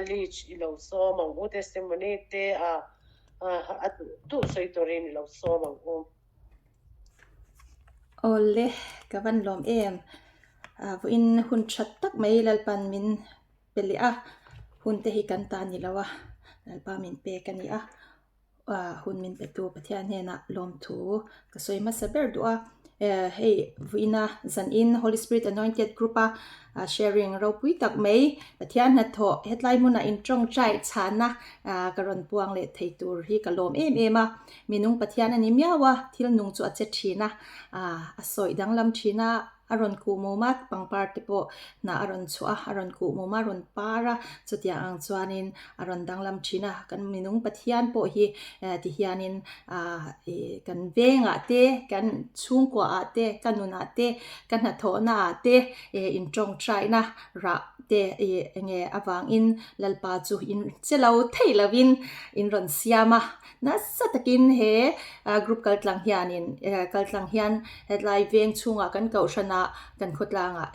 Leach i lo sawm ang u, testimony te a a duh duh sawi turin i lo sawm ang u. Awle, ka van lawm em. Vawiin hun tha tak mai Lalpan min pe leh a, hun te hi kan ta ni lo a, Lalpa min pek a ni a. Hun min petu Pathian hnenah lawmthu ka sawi hmasa ber duh a. Hei vuina zanin Holy Spirit Anointed Group a sharing ropui tak mai Pathian hnathawh hetlai hmunah intawngtai chhana ka rawn puang leh thei tur hi ka lawm em em a. Minung Pathian a ni miau a, thil nung chu a che thin a, a sawi danglam thin a. A rawn kuh mum a, pangpar te pawh hnah a rawn chhuah a, a rawn kuh mum a, a rawn par a, chutiang ang chuanin a rawn danglam thin a, kan minung Pathian pawh hi ti hianin ah ih kan vengah te, kan chhungkua ah te, ka nunah te, ka hnathawhna ah te eh intawngtaina rah te ih enge avangin Lalpa chu in che lo thei lovin in rawn siam a. Nasa takin he group kaltlang hianin kaltlang hian hetlai veng chhungah kan kohhranah kan khawtlangah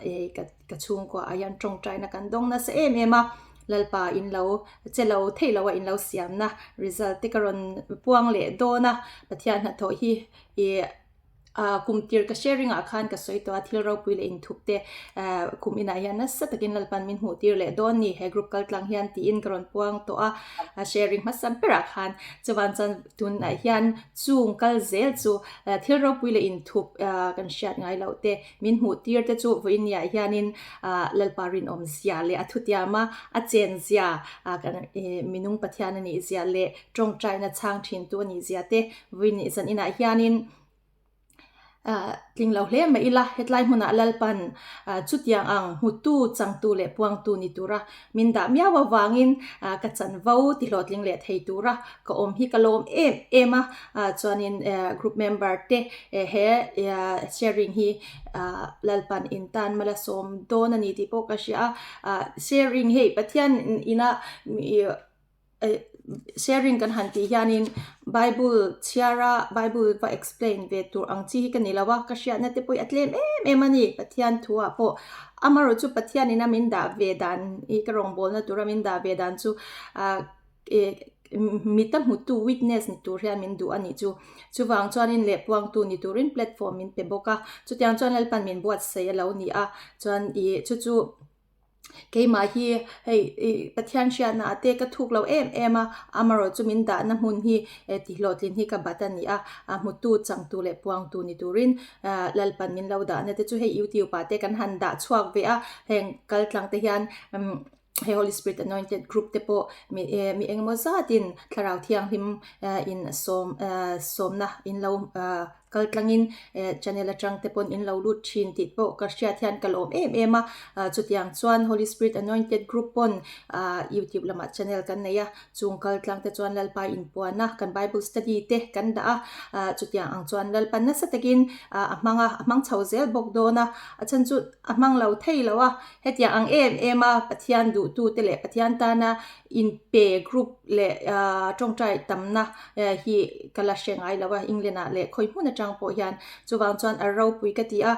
ka chhungkua ah hian tawngtaina kan dawng nasa em em a, Lalpa in lo che lo theih loh a in lo siamna result te ka rawn puang leh dawn a, Pathian hnathawh hi ih Ah kum tir ka sharing ah khan ka sawi tawh a, thil ropui leh inthup te ah kum inah hian nasa takin Lalpan min hmuh tir leh dawn ni he group kal tlang hian tiin ka rawn puang tawh a, a sharing hmasa berah khan chuvan chuan tunah hian chung kal zel chu thil ropui leh inthup ah kan hriat ngai loh te min hmuh tir te chu vawiin ah hianin ah Lalpa rinawm zia leh a thutiam a a chen zia ah kan ih minung Pathian a nih zia leh tawngtaina chhang thin tu a nih zia te vawiin zan inah hianin Ah tling lo hle mai ila, hetlai hmunah Lalpan ah chutiang ang hmutu, changtu leh puangtu ni tura min dah miau avangin ah ka chanvo ti hlawhtling leh thei tura ka awm hi ka lawm em em a. Ah chuanin eh group member te eh he sharing hi ah Lalpan in tan mala sawm dawn a ni tih pawh ka hria a. Ah sharing hei Pathian ina ih Sharing kan han tih hianin Bible chhiara Bible va explain ve tur ang chi hi ka ni lo a, ka hriatna te pawh hi a tlem em em a ni Pathian thuah pawh. Amaherawh chu Pathianin a min dah ve dan hi ka rawngbawlna tura min dah ve dan chu ah ih mita hmutu witness ni tur hian min duh a nih chu. Chuvang chuanin leh puangtu ni turin platform min pe bawk a, chutiang chuan Lalpan min buatsaih a lo ni a, chuan ih chu chu. Keimah hi hei ih Pathian hriatna ah te ka thuk lo em em a, amaherawh chu min dahna hmun hi eh tihhlawhtlin hi ka bat a ni a, a hmutu, changtu leh puangtu ni turin ah Lalpan min lo dahna te chu hei YouTube ah te kan han dah chhuak ve a, heng kal tlang te hian umm he Holy Spirit Anointed Group te pawh mi eh mi engemaw zatin Thlarau Thianghlim eh in sawm eh sawmna in lo ah Kal tlangin channel atang te pawn in lo lut thin tih pawh ka hriat hian ka lawm em em a, chutiang chuan Holy Spirit Anointed Group pawn YouTube lamah channel kan nei a, chung kal tlang te chuan Lalpa inpuan a, kan Bible study te kan dah a, chutiang ang chuan Lalpa nasa takin a hmang a, a hmang chho zel bawk dawn a, a chhan chu a hmang lo thei lo a, hetiang ang em em a Pathian duhtu te leh Pathian tana inpe group leh tawngtai tamna hi ka la hre ngai lo a, England ah leh khawi hmun atang pawh hian chuvang chuan a ropui ka ti a,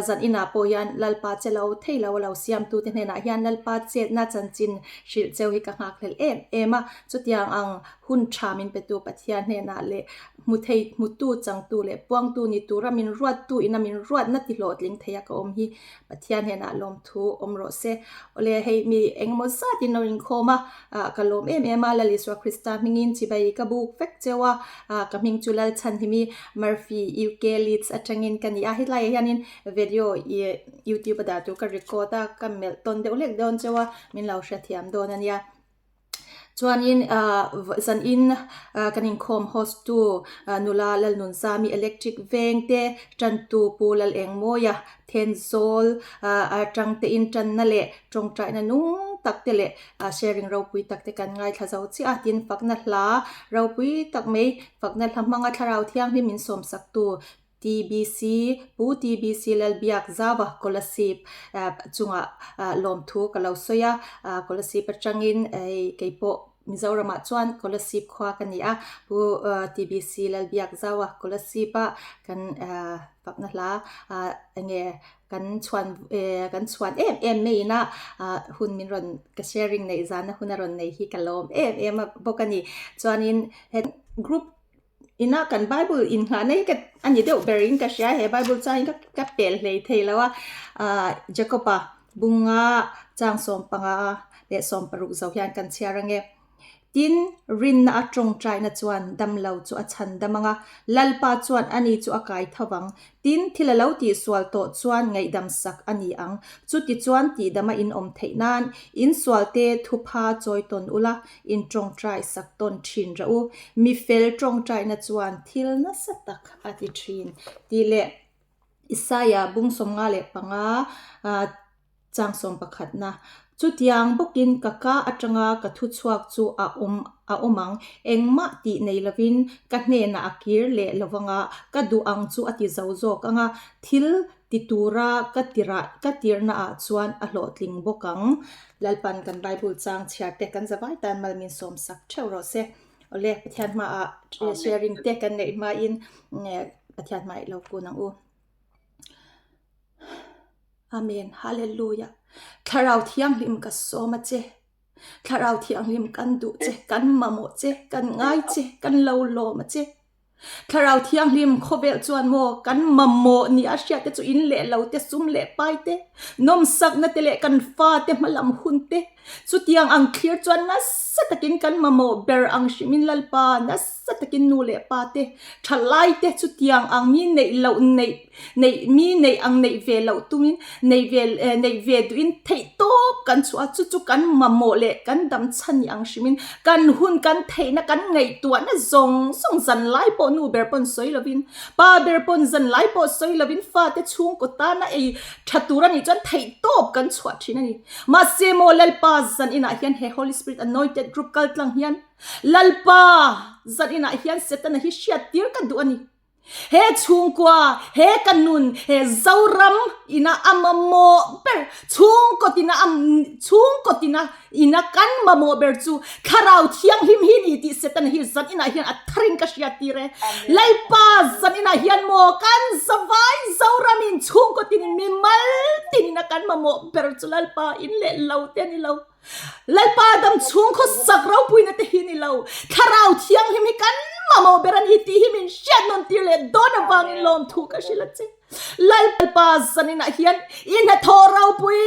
zan inah pawh hian Lalpa che lo thei lo a lo siamtu te hnenah hian Lalpa chetna chanchin hrilh cheu hi ka nghak hlel em em a, chutiang ang hun tha min petu Pathian hnenah leh hmu thei hmutu changtu leh puangtu ni tura min ruattu ina min ruatna ti hlawhtling thei a ka awm hi Pathian hnenah lawmthu awm rawh se. Awle hei mi engemaw zatin lo inkhawm a, ah ka lawm em em a, Lal Isua Krista hmingin chibai ka buk vek cheu a, ah ka hming chu Lalchhanhimi Murphy UK Leeds atangin ka ni a, hetlaiah hianin video ih YouTube a dah tur ka record a, ka melh tawn deuh hlek dawn cheu a, min lo hrethiam dawn a nia. Chuanin ah zanin ah kan inkhawm host tu nula Lalnunzami electric veng te tantu Pu Lalengmawia Thenzawl ah atang te in tanna leh tawngtaina nung tak te leh sharing ropui tak te kan ngaithla zo chiah a tin fakna hla ropui tak mai fakna hla hmanga thlarau thianghlim min sawmsak tu TBC, Pu TBC Lalbiak Zauva Kolasib chungah lawmthu ka lo sawi a, Kolasib atangin hei keipawh. Mizoramah chuan Kolasib khua ka ni a, Pu TBC Lalbiakzaua Kolasib-a kan fakna hla enge kan chhuan kan chhuan em em maiin a hun min rawn ka sharing neih zana hun a rawn nei hi ka lawm em em a bawk a ni. Chuanin he group ina kan Bible inngahna hi ka a ni deuh berin ka hria he Bible chuan ka ka pel hlei thei lo a ah Jacob-a bunga chang 15 leh 16 zo hian kan chhiar ange. Tin, rinna a tawngtaina chuan damlo chu a chhan dam ang a, Lalpa chuan ani chu a kai tho vang. Tin, thil a lo tihsual tawh chuan ngaihdam sak a ni ang. Chutichuan tihdama in awm theih nan, insualte thupha chawi tawn ula, in tawngtai sak tawn thin rah u. Mi fel tawngtaina chuan thil nasa tak a ti thin. Tih leh Isaia bung 55 chang 11na, Chutiang bawkin ka ka atanga ka thu chhuak chu a awm a awm ang, engmah tih nei lovin ka hnenah a kir leh lovanga ka duh ang chu a ti zo zawk anga thil ti tura ka tirah ka tirna ah chuan a hlawhtling bawk ang. Lalpan kan Bible chang chhiar te kan zavai tan mal min sawm sak theuh rawh se. Awle, Pathian hmaah sharing te kan neih hmain Pathian hmaah i lo kun ang u. Amen. Hallelujah. Thlarau thianghlim ka sawm a che. Thlarau thianghlim kan duh che, kan mamawh che, kan ngai che, kan lo lawm a che. Thlarau thianghlim khawvel chuan maw kan mamawh ni a hriat te chu in leh lo te, sum leh pai te, nawmsakna te leh kan fa te hmalam hun te, chutiang ang thlir chuan nasa takin kan mamawh ber ang hrimin Lalpa nasa takin nu leh pa te, thalai te chutiang ang mi neih loh neih neih mi neih ang neih ve loh tumin neih ve neih ve duhin theih tawp kan chhuah a, chu chu kan mamawh leh kan dam chhan ni ang hrimin kan hun kan theihna kan ngaihtuahna zawng zawng zan lai pawh nu ber pawn sawi lovin pa ber pawn zan lai pawh sawi lovin fate chhungkaw tana ei tha tur a nih chuan theih tawp kan chhuah thin a ni. Mahse maw Lalpa zan inah hian he Holy Spirit Anointed Group kal tlang hian Lalpa zan inah hian Setana hi hriat tir ka duh a ni. He chhungkua, he ka nun, he Zoram ina a mamawh ber, chhungkaw tina a chhungkaw tina ina kan mamawh ber chu Thlarau Thianghlim hi ni tih Setana hi zan inah hian a tharin ka hriat tir e. Lalpa zan inah hian maw kan zavai Zoramin chhungkaw tinin mimal tinin a kan mamawh ber chu Lalpa in leh lo te a ni lo. Lalpa dam chhung khaw sak ropuina te hi ni lo. Thlarau Thianghlim hi kan mamawh ber a ni tih hi min hriat nawn tir leh dawn avangin lawmthu ka hrilh a che. Lalpa zaninah hian i hnathawh ropui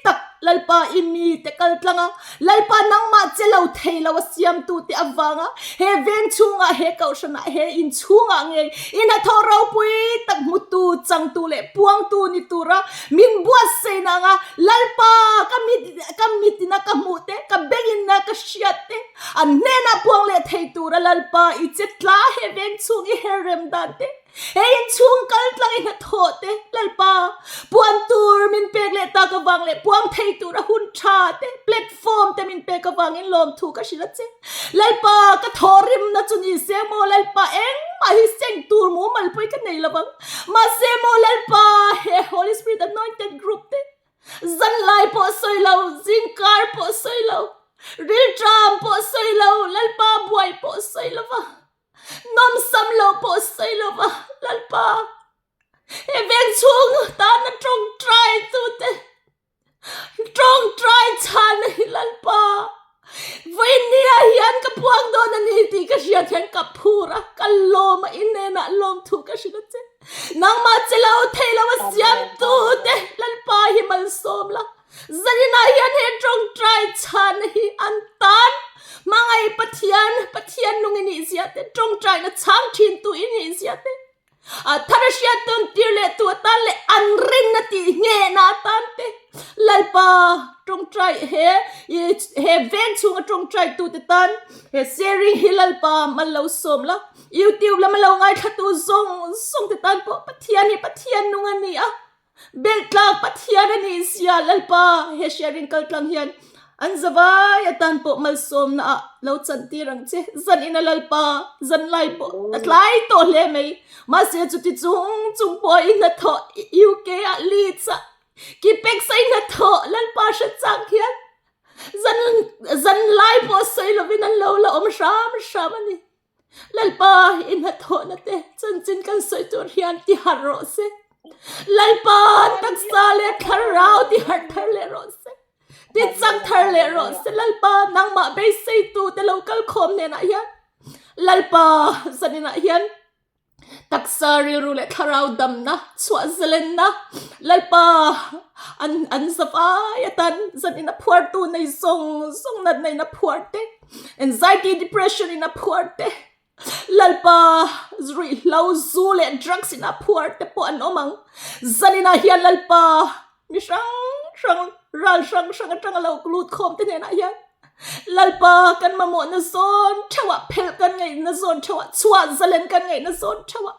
tak Lalpa i mite kal tlang a, Lalpa nangmah che lo thei lo a siamtute avanga he veng chhungah, he kohhranah, he in chhungah ngei i hnathawh ropui tak hmutu, changtu leh puangtu ni tura min buatsaihna anga Lalpa, ka mit, ka mitina ka hmuh te, ka bengina ka hriat te, an hnenah puang leh thei tura Lalpa i che tla he veng chhung i her rem dan te, he inchhung kal tlang i hnathawh te, Lalpa, puan tur min pek leh tak avang leh puang thei tura hun tha te, platform te min pek avangin lawmthu ka hrilh a che. Lalpa, ka thawhrimna chu ni se maw Lalpa, engmah hi seng tur mumal pawhin ka nei lovang. Mahse maw Lalpa, he Holy Spirit Anointed Group te, zan lai pawh sawi lo, zingkar pawh sawi lo, rilṭam pawh sawi lo, Lalpa buai pawh sawi lova, nawmsam lo pawh sawi lova, Lalpa, he veng chhung tana ṭawngṭai tute, Tawngtai chhan hi Lalpa, vawinia hian ka puang dawn a ni tih ka hriat hian ka phur a, ka lawm a, i hnenah lawmthu ka hrilh a che. Nangmah che lo thei lo a siamtu te Lalpa hi malsawm la, zaninah hian he tawngtai chhan hi an tan hmangaih Pathian, Pathian nung i nih zia te, tawngtaina chhang thintu i nih zia te, A thar a hriat tawn tir leh tu atan leh an rinna tih nghehna atan te Lalpa tawngtai he he veng chhunga tawngtai tu te tan he sharing hi Lalpa mal lo sawm la YouTube lama lo ngaithla tu zawng zawng te tan pawh Pathian hi Pathian nung a ni a. Belh tlak Pathian a nih sia Lalpa he sharing kal tlang hian an zavai atan pawh malsawmna ah lo chan tir ang che zan in a Lalpa zan lai pawh a tlai tawh hle mai mahse chuti chung chung pawh a i hnathawh UK ah Leeds ah Kipek sa i hnathawh Lalpa hre chak hian. Zan zan lai pawh sawi lovin an lo la awm hram hram a ni. Lalpa i hnathawhna te chanchin kan sawi tur hian ti harh rawh se. Lalpa an taksa leh thlarau ti harh thar leh rawh se. Ti chak thar leh rawh se Lalpa nangmah beiseitu te lo kal khawm hnenah hian Lalpa zaninah hian Taksa rilru leh thlarau damna chhuah zalenna Lalpa an an zavai atan zanin a phuartu nei zawng zawng natna in a phuar te anxiety depression in a phuar te Lalpa ruihhlo zu leh drugs in a phuar te pawh an awm ang zaninah hian Lalpa mi hrang hrang ral hrang hrang atanga lo lut khawm te hnenah hian Lalpa kan mamawhna zawn theuhah phelh kan ngaihna zawn theuhah chhuah zalen kan ngaihna zawn theuhah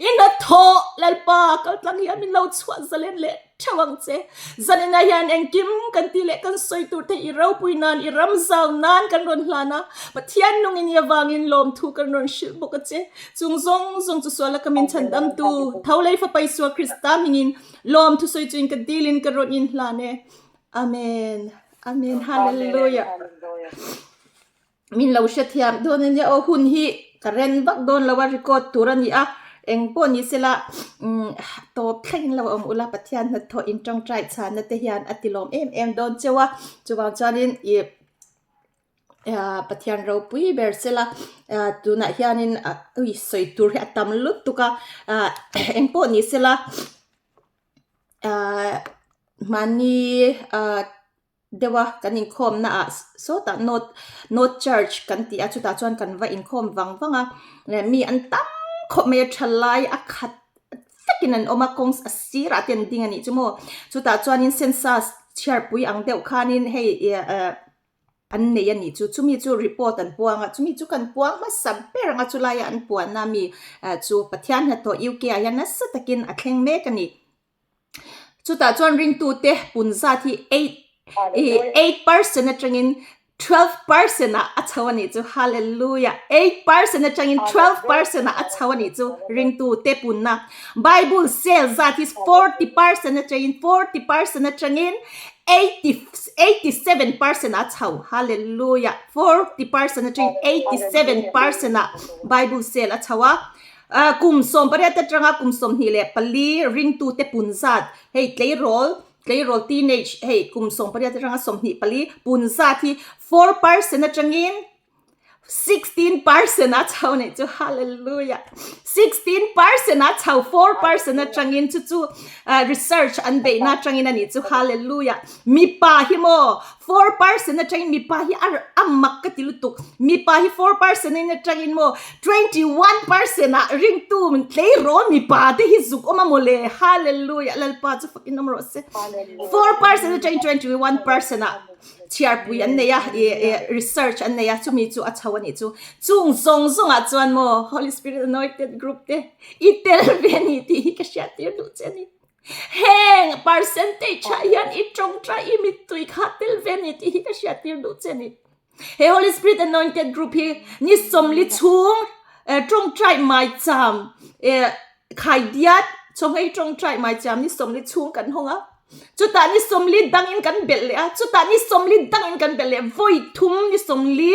i hnathawh Lalpa kaltlang hian min lo chhuah zalen leh theuh ang che. Zaninah hian engkim kan tih leh kan sawi tur te i ropui nan i ram zau nan kan rawn hlan a, Pathian nungin i avangin lawmthu kan rawn hrilh bawk a che. Chung zawng zawng chu suala ka min chhandamtu tho lei Fapa Isua Krista hmingin lawmthu sawi chuin ka dilin ka rawn inhlan e. Amen. Amen. Hallelujah. Min lo hre thiam dawn ania aw hun hi ka ren vak dawn lo a record tur a ni a eng pawh ni sela umm tawp thleng lo awm ula Pathian hnathawh in tawngtai chhanna te hian a ti lawm em em dawn cheu a chuvang chuanin ih ah Pathian ropui ber sela ah tunah hianin ah ui sawi tur hi a tam lutuk a ah eng pawh ni sela ah mahni ah deuh a kan inkhawm na ah sawtah north north church kan tih a chutah chuan kan va inkhawm vang vang a leh mi an tam khawp mai a tha lai a khat vekin an awm a kawng a sirah te an ding a nih chu maw chutah chuanin census chhiarpui ang deuh khanin hei ih ah an nei a nih chu chumi chu report an puang a chumi chu kan puang hmasa ber ang a chulaia an puanna mi ah chu Pathian hnathawh UK ah hian nasa takin a thleng mek a ni. Chutah chuan ringtute pun zat hi 8 8% atangin 12% ah a chho a nih chu hallelujah 8% atangin 12% ah a chho a nih chu ringtute punna Bible sale zat hi 40% atangin 40% atangin 87% ah a chho hallelujah 40% atangin 87% ah Bible sale a chho a Kum 18 atanga kum 24 ringtute pun zat, hei tleirawl, tleirawl teenage, hei kum 18 atanga 24 pun zat hi 4% atangin 16% a chho nei chu hallelujah 16% a chho 4% atangin chu chu research an beihna atangin a nih chu hallelujah mipa hi maw 4% atangin mipa hi a a mak ka ti lutuk mipa hi 4% in atangin maw 21% ah ringtu min tleirawl mipa te hi zuk awm a mawle hallelujah lalpa chu fakin awm rawh se 4% atangin 21% ah chhiarpui an nei a i i research an nei a chumi chu a chho a nih chu chung zawng zawng ah chuan maw holy spirit anointed group te i tel ve a ni tih hi ka hriat tir duh che a ni. Heng percentage ah hian i tawngtai i mittui kha tel ve ni tih hi ka hriat tir duh che ni. He Holy Spirit Anointed Group hi ni sawmli chhung tawngtai maicham khaidiat chawngei tawngtai maicham ni sawmli chhung kan hawng a. Chutah ni sawmli dangin kan belh leh a, chutah ni sawmli dangin kan belh leh vawi thum ni sawmli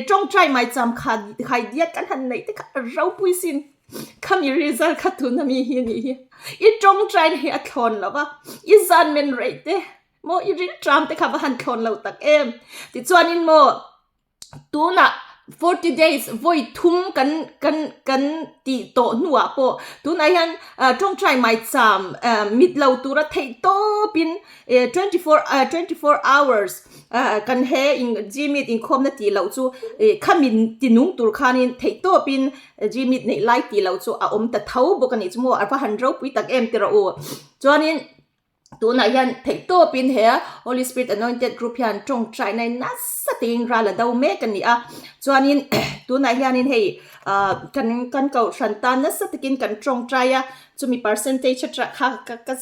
tawngtai maicham khaidiat kan han neih te kha a ropui sin. Khami result kha tuna mi hi anih hi. I tawngtaina hi a thlawn lo va, i zan men rei te maw i rilṭam te kha va han thlawn lo tak em. Tichuanin maw tunah 40 days vawi thum kan kan kan tih tawh hnuah pawh tunah hian tawngtai maicham mit lo tura theih tawpin 24 24 hours kan he gmit inkhawmna tih loh chu khami tinung tur khanin theih tawpin Gmit neih lai tih loh chu a awm ta tho bawk a nih chu maw a va han ropui tak em tiraw u. Chuanin tunah hian theihtawpin he Holy Spirit Anointed Group hian tawngtaina in nasa takin ral a do mek a ni a. Chuanin tunah hianin hei ah kan kan kohhran tan nasa takin kan tawngtai a, chumi percentage atang kha ka ka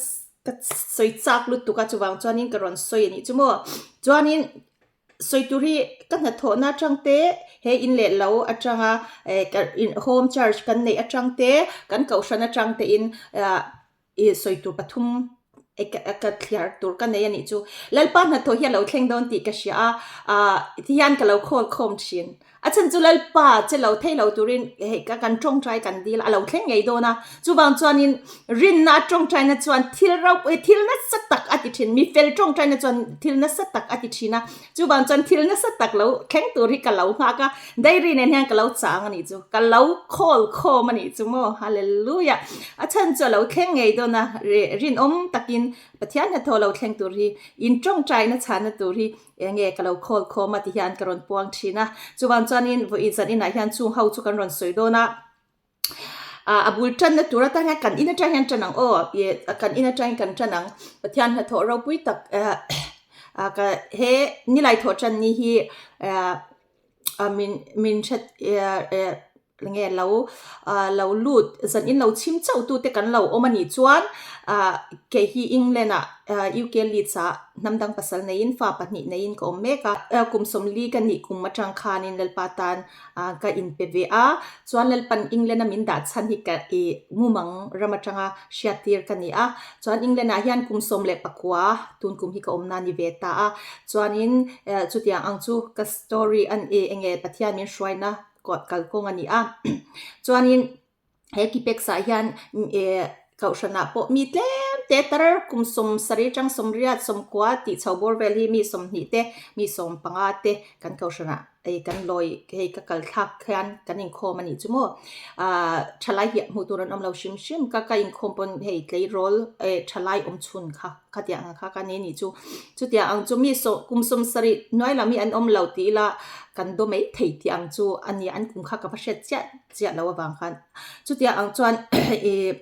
ka sawi chak lutuk a chuvang chuanin ka rawn sawi a nih chu maw. Chuanin Sawi tur hi ka hnathawhna atang te, he in leh lo atanga eh ka in home church kan neih atang te, kan kohhran atang te in ah ih sawi tur pathum Ka thliar tur ka nei a nih chu. Lalpa hnathawh hi a lo thleng dawn tih ka hria a, ah tihian ka lo khawl khawm thin. A chhan chu Lalpa che lo thei lo turin hei ka kan tawngtai kan dil a, a lo thleng ngei dawn a. Chuvang chuanin rinna a tawngtaina chuan thil ropui thil nasa tak a ti thin. Mi fel tawngtaina chuan thil nasa tak a ti thin a. Chuvang chuan thil nasa tak lo thleng tur hi ka lo nghak a, diary nen hian ka lo chang a nih chu, ka lo khawl khawm a nih chu maw, Hallelujah! A chhan chu a lo thleng ngei dawn a, rinawm takin Pathian hnathawh lo thleng tur hi, in tawngtaina chhana tur hi eng nge ka lo khawl khawm a ti hian ka rawn puang thin a. Chuvang chuanin vawiin zan inah hian chung ho chu kan rawn sawi dawn a. Ah a bul tanna tur atan hian kan in atang hian tan ang aw ih kan in atangin kan tan ang Pathian hnathawh ropui tak ah ah ka he nilai thawh tan ni hi ah ah min min hre eh eh enge lo ah lo lut zan in lo chhim chauh tu te kan lo awm a nih chuan ah kei hi England ah ah UK Leeds ah hnam dang pasal neiin fa pahnih neiin ka awm mek a kum sawmli ka nih kum atang khanin Lalpa tan ah ka inpe ve a, chuan Lalpan England a min dah chhan hi ka ih mumang ram atanga hriattir ka ni a, chuan England ah hian kum 14 tun kum hi ka awmna ni ve ta a, chuanin eh chutiang ang chu ka story an ih enge Pathian min hruaina kalkawng a ni a, chuanin. He Kipex ah hian eh kohhranah pawh mi tlem te tar kum 70 atang 80 90 tih chho bawr vel hi mi 20 te mi 15 te kan kohhranah hei kan lawi hei ka kal thlak hian kan inkhawm a nih chu maw ah thalai hi hmuh tur an awm lo hrim hrim ka ka inkhawm pawn hei tleirawl eh thalai awm chhun kha khatiang ang kha ka ni a nih chu chutiang ang chu mi saw kum 70 hnuai lam hi an awm lo tih ila kan daw mai thei tih ang chu a ni an kum kha ka va hriat chiah. chiah lo avang khan chutiang ang chuan ih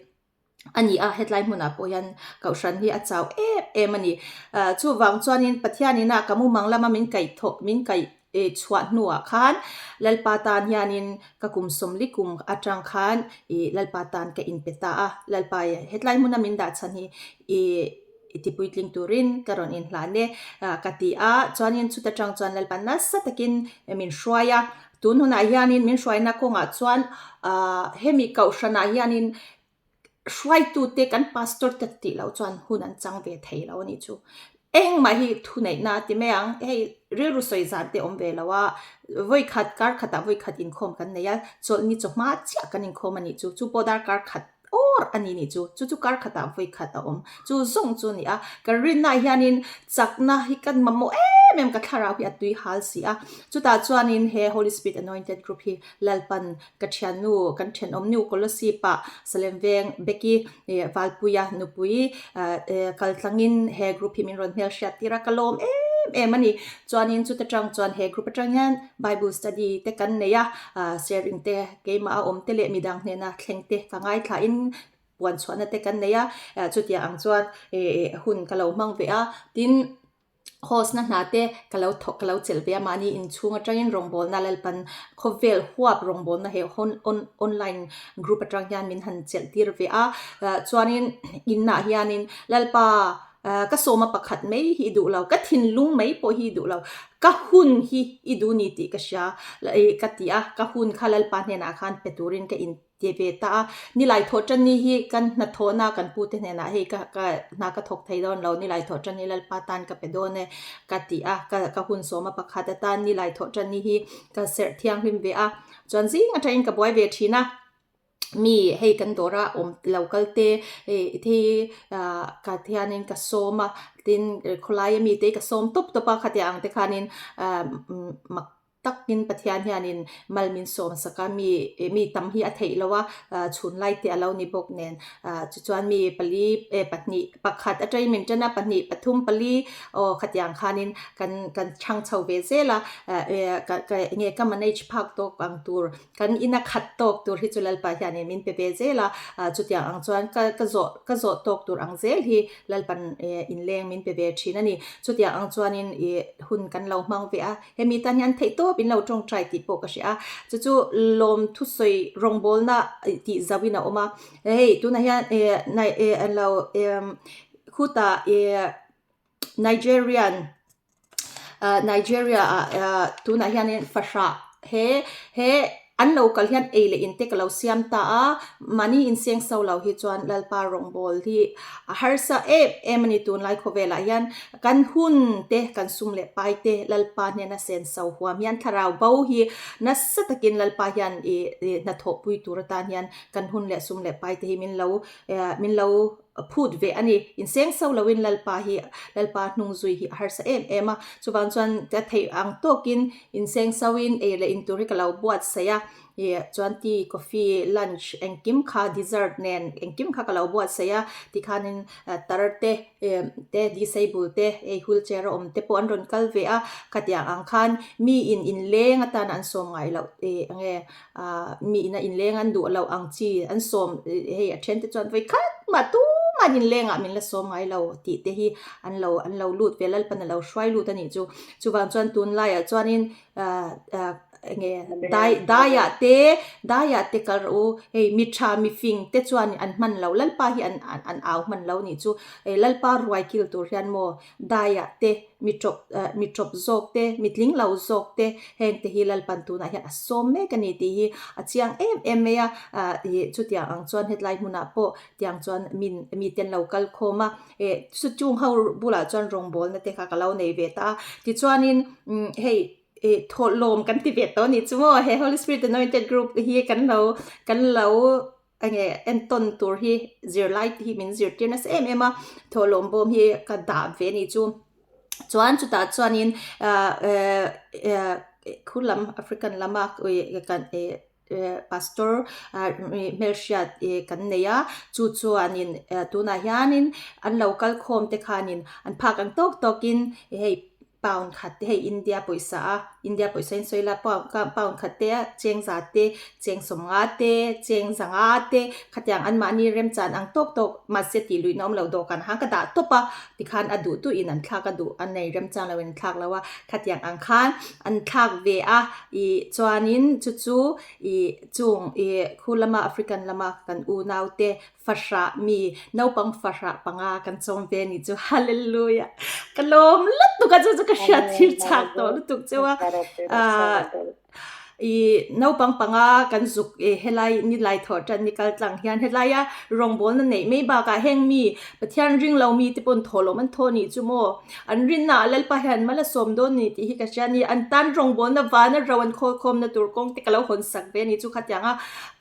a ni a hetlai hmunah pawh hian kohhran hi a chau em em a ni ah chuvang chuanin Pathianin a ka mumang lama min kaih thawh min kaih ih chhuah hnuah khan Lalpa tan hianin ka kum sawmli kum atang khan ih Lalpa tan ka inpe ta a Lalpa hetlai hmuna min dah chhan hi ih i ti puitling turin ka rawn inhlan e ah ka ti a chuanin chuta tang chuan Lalpa nasa takin min hruai a tun hunah hianin min hruaina kawngah chuan ah hemi kohhranah hianin hruaitute kan pastor te tih loh chuan hun an chang ve thei lo a nih chu engmah hi thuneihna a ti mai ang hei rilru sawi zan te awm ve lo a vawikhat kar khatah vawikhat inkhawm kan nei a chawlhni chawhma chiah kan inkhawm a nih chu chu pawh darkar khat awr a ni nih chu. Chu chu kar khatah vawi khat a awm. Chu zawng chu a ni a. Ka rinnaah hianin chakna hi ka mamawh em em ka thlarau hi a tui hal si a. Chutah chuanin he Holy Spirit Anointed Group hi Lalpan ka thiannu, kan thenawmnu Kolosip-ah Salem Veng Becky Valpuia nupui kaltlangin he group hi min rawn hmelhriat tir a, ka lawm em em a ni. Chuanin chuta tang chuan he group atang hian Bible study te kan nei a, sharing te Keimah a awm te leh midang hnena thleng te ka ngaithlain puan chhuahna te kan nei a, chutiang ang chuan hun ka lo hmang ve a, tin host na hna te ka lo thawk ka lo chelh ve a, mahni inchhung atangin rawngbawlna Lalpan khawvel huap rawngbawlna he online group atang hian min han chelh tir ve a, chuanin inah hianin Lalpa Ka sawma pakhat mai hi i duh lo, ka thinlung mai pawh hi i duh lo, ka hun hi i duh ni tih ka hria ka ti a, ka hun kha Lalpa hnenah khan pe turin ka inti ve ta a, nilai thawh tan ni hi kan hnathawhna kan pute hnenah hei ka ka hna ka thawk thei dawn lo, nilai thawh tan hi Lalpa tan ka pe dawn e ka ti a, ka ka hun sawma pakhat atan nilai thawh tan ni hi ka serh thianghlim ve a, chuan zing atangin ka buai ve thin a. Mi hei kan dawr a awm lo kal te hei thei ah ka thianin ka sawm a tin khawlai ami te ka sawm tawp tawp a khatiang ang te khanin ah mak takin Pathian hianin mal min sawm sak a mi mi tam hi a theih loh a ah chhun lai te a lo ni bawk nen ah tichuan mi pali eh pahnih pakhat atangin min tan a pahnih pathum pali aw khatiang khanin kan kan chhang chho ve zel a ah eh ka ka enge ka manage phak tawk ang tur. Kan ina khat tawk tur hi chu Lalpa hianin min pe ve zel a, chutiang ang chuan ka ka zawh ka zawh tawk tur ang zel hi Lalpan inleng min pe ve thin a ni. Chutiang ang chuanin ih hun kan lo hmang ve a, hemi tan hian theih tawp in lo tawngtai tih pawh ka hria a, chu chu lawm thusawi rawngbawlna tih zauhin a awm a, hei tunah hian ih nai ih lo khutah ih Nigerian Nigeria ah tunah hianin fahrah he he. An lo kal hian ei leh in te ka lo siam ta a, mahni inseng so lo hi chuan Lalpa rawngbâwl hi a harsa em em a ni tunlai khawvelah hian kan hun te, kan sum leh pai te Lalpa hnena sen so huam hian thlarau bo hi nasa takin Lalpa hian ih hnathawhpui tur atan hian kan hun leh sum leh pai te hi min lo min lo phut ve a ni. Inseng so loin Lalpa hi Lalpa hnung zui hi a harsa em em a, chuvang chuan ka theih ang tawkin inseng soin ei leh in tur hi ka lo buatsaih a, ih chuan tea, coffee, lunch engkim kha dessert nen engkim kha ka lo buatsaih a, tikhanin tar te te disable te hei wheelchair a awm te pawh an rawn kal ve a, khatiang ang khan mi in inleng atana an sawm ngai loh ih enge Ahh mi ina inleng an duh loh ang chi an sawm hei a then te chuan vawi khat mah tumah an inleng ah min la sawm ngai lo tih te hi an lo an lo lut ve Lalpan a lo hruai lut a nih chu. Chuvang chuan tunlaiah chuanin ahh ahh enge dai daiah te daiah te kal rawh u hei mi tha mi fing te chuan an hman lo Lalpa hi an an au hman lo nih chu. Lalpa ruai kil tur hian maw Daiah te, mi tawp mi tawp zawk te, mi tling lo zawk te, heng te hi Lalpan tunah hian a sawm mek a ni tih hi a chiang em em mai a. Ah ih chutiang ang chuan hetlai hmunah pawh tiang chuan min mite an lo kal khawm a, eh chu chung ho bulah chuan rawngbawlna te kha ka lo nei ve ta a. Tichuanin umm hei ih thawhlawm kan ti ve tawh a nih chu maw he Holy Spirit Anointed Group hi kan lo kan lo Enge entawn tur hi zirlai te hi min zirtir nasa em em a, thawhlawm bawm hi ka dah ve a nih chu. Chuan chutah chuanin ah eh khu lam African lama kan eh pastor ah hmelhriat kan nei a, chu chuanin tunah hianin an lo kal khawm te khanin an phak ang tawk tawkin hei Pound khat te hei India pawisa a, India pawisa in sawi la pound pound khat te a cheng za te, cheng sawmnga te, cheng zanga te khatiang anmahni remchan ang tawk tawk mahse tih luihna awm lo dawhkan khan ka dah tawp a tikhan a duh duhin an thlak a duh an nei remchang lo in an thlak lo a khatiang ang khan an thlak ve a ih chuanin chu chu ih chung ih khu lama African lama kan unau te Fahrah mi naupang fahrah panga kan chawm ve ni chu hallelujah ka lawm lutuk a chu chu ka hriat thir chak tawh lutuk cheu a ah i naupang panga kan zuk e helai ni lai thawh tan ni kal tlang hian helai a rawngbawlna neih mai bakah heng mi Pathian ring lo mi te pawn thawh lawm an thaw nih chu maw an rinna ah Lalpa hian mal a sawm dawn ni tih hi ka hria a ni an tan rawngbawlna vana ro an khawl khawmna tur kawng te ka lo hawn sak ve a ni chu khatiang a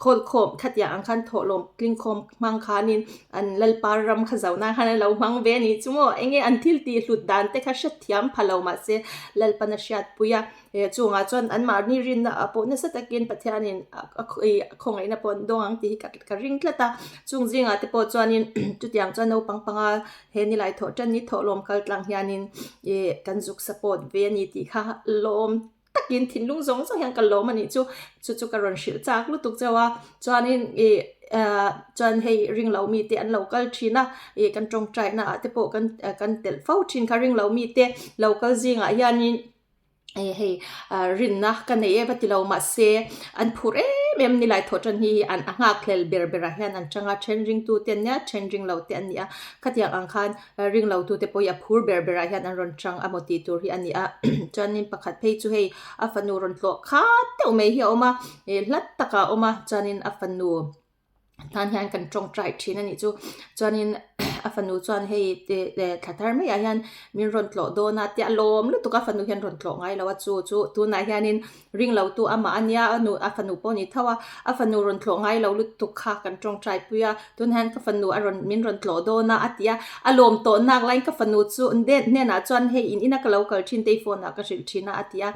Khawlkhawm khatiang ang khan thawhlawm tlingkhawm hmang khanin an Lalpa ram kha zo nan khan an lo hmang ve a ni chu maw? Enge an thil tih hlut dan te kha hrethiam pha lo mahse Lalpan a hriatpui a, he chungah chuan anmahni rinna ah pawh nasa takin Pathianin a khawngaihna pawh an dawng ang tih hi ka ring tlat a, chung zingah te pawh chuanin chutiang chuan naupang panga he nilai thawh tan ni thawhlawm kal tlang hianin ih kan zuk support ve a ni tih kha lawm takin thinlung zawng zawng hian ka lawm a nih chu chu chu ka rawn hrilh chak lutuk chauh a chuanin ih ah chuan hei ring lo mite an lo kal thin a ih kan tawngtai na ah te pawh kan kan telh fo thin kha ring lo mite lo kal zingah hianin ih hei ah rinna ka nei em a ti lo mahse an phur em em nilai thawh tan hi an a nghak hlel ber berah hian an chang a then ringtu te an nia then ring lo te an ni a khatiang ang khan Ring lo tute pawh hi a phur ber berah hian an rawn chang a maw tih tur hi a ni a chuanin pakhat phei chu hei a fanu rawn tlawh khat deuh mai hi a awm a ih hlat takah a awm a chuanin a fanu tan hian kan tawngtai thin a nih chu chuanin a fanu chuan hei thla thar maiah hian min rawn tlawh dawn a tia a lawm lutuk a fanu hian rawn tlawh ngai lo a chu chu tunah hianin Ring lo tu amah a nia, a nu a fanu pawh a ni tho a, a fanu rawn tlawh ngai lo lutuk kha kan tawngtai pui a, tunah hian ka fanu a rawn min rawn tlawh dawn a a ti a, a lawm tawh nak laiin ka fanu chu den hnenah chuan hei in ina ka lo kal thin te i phone ah ka hrilh thin a a ti a,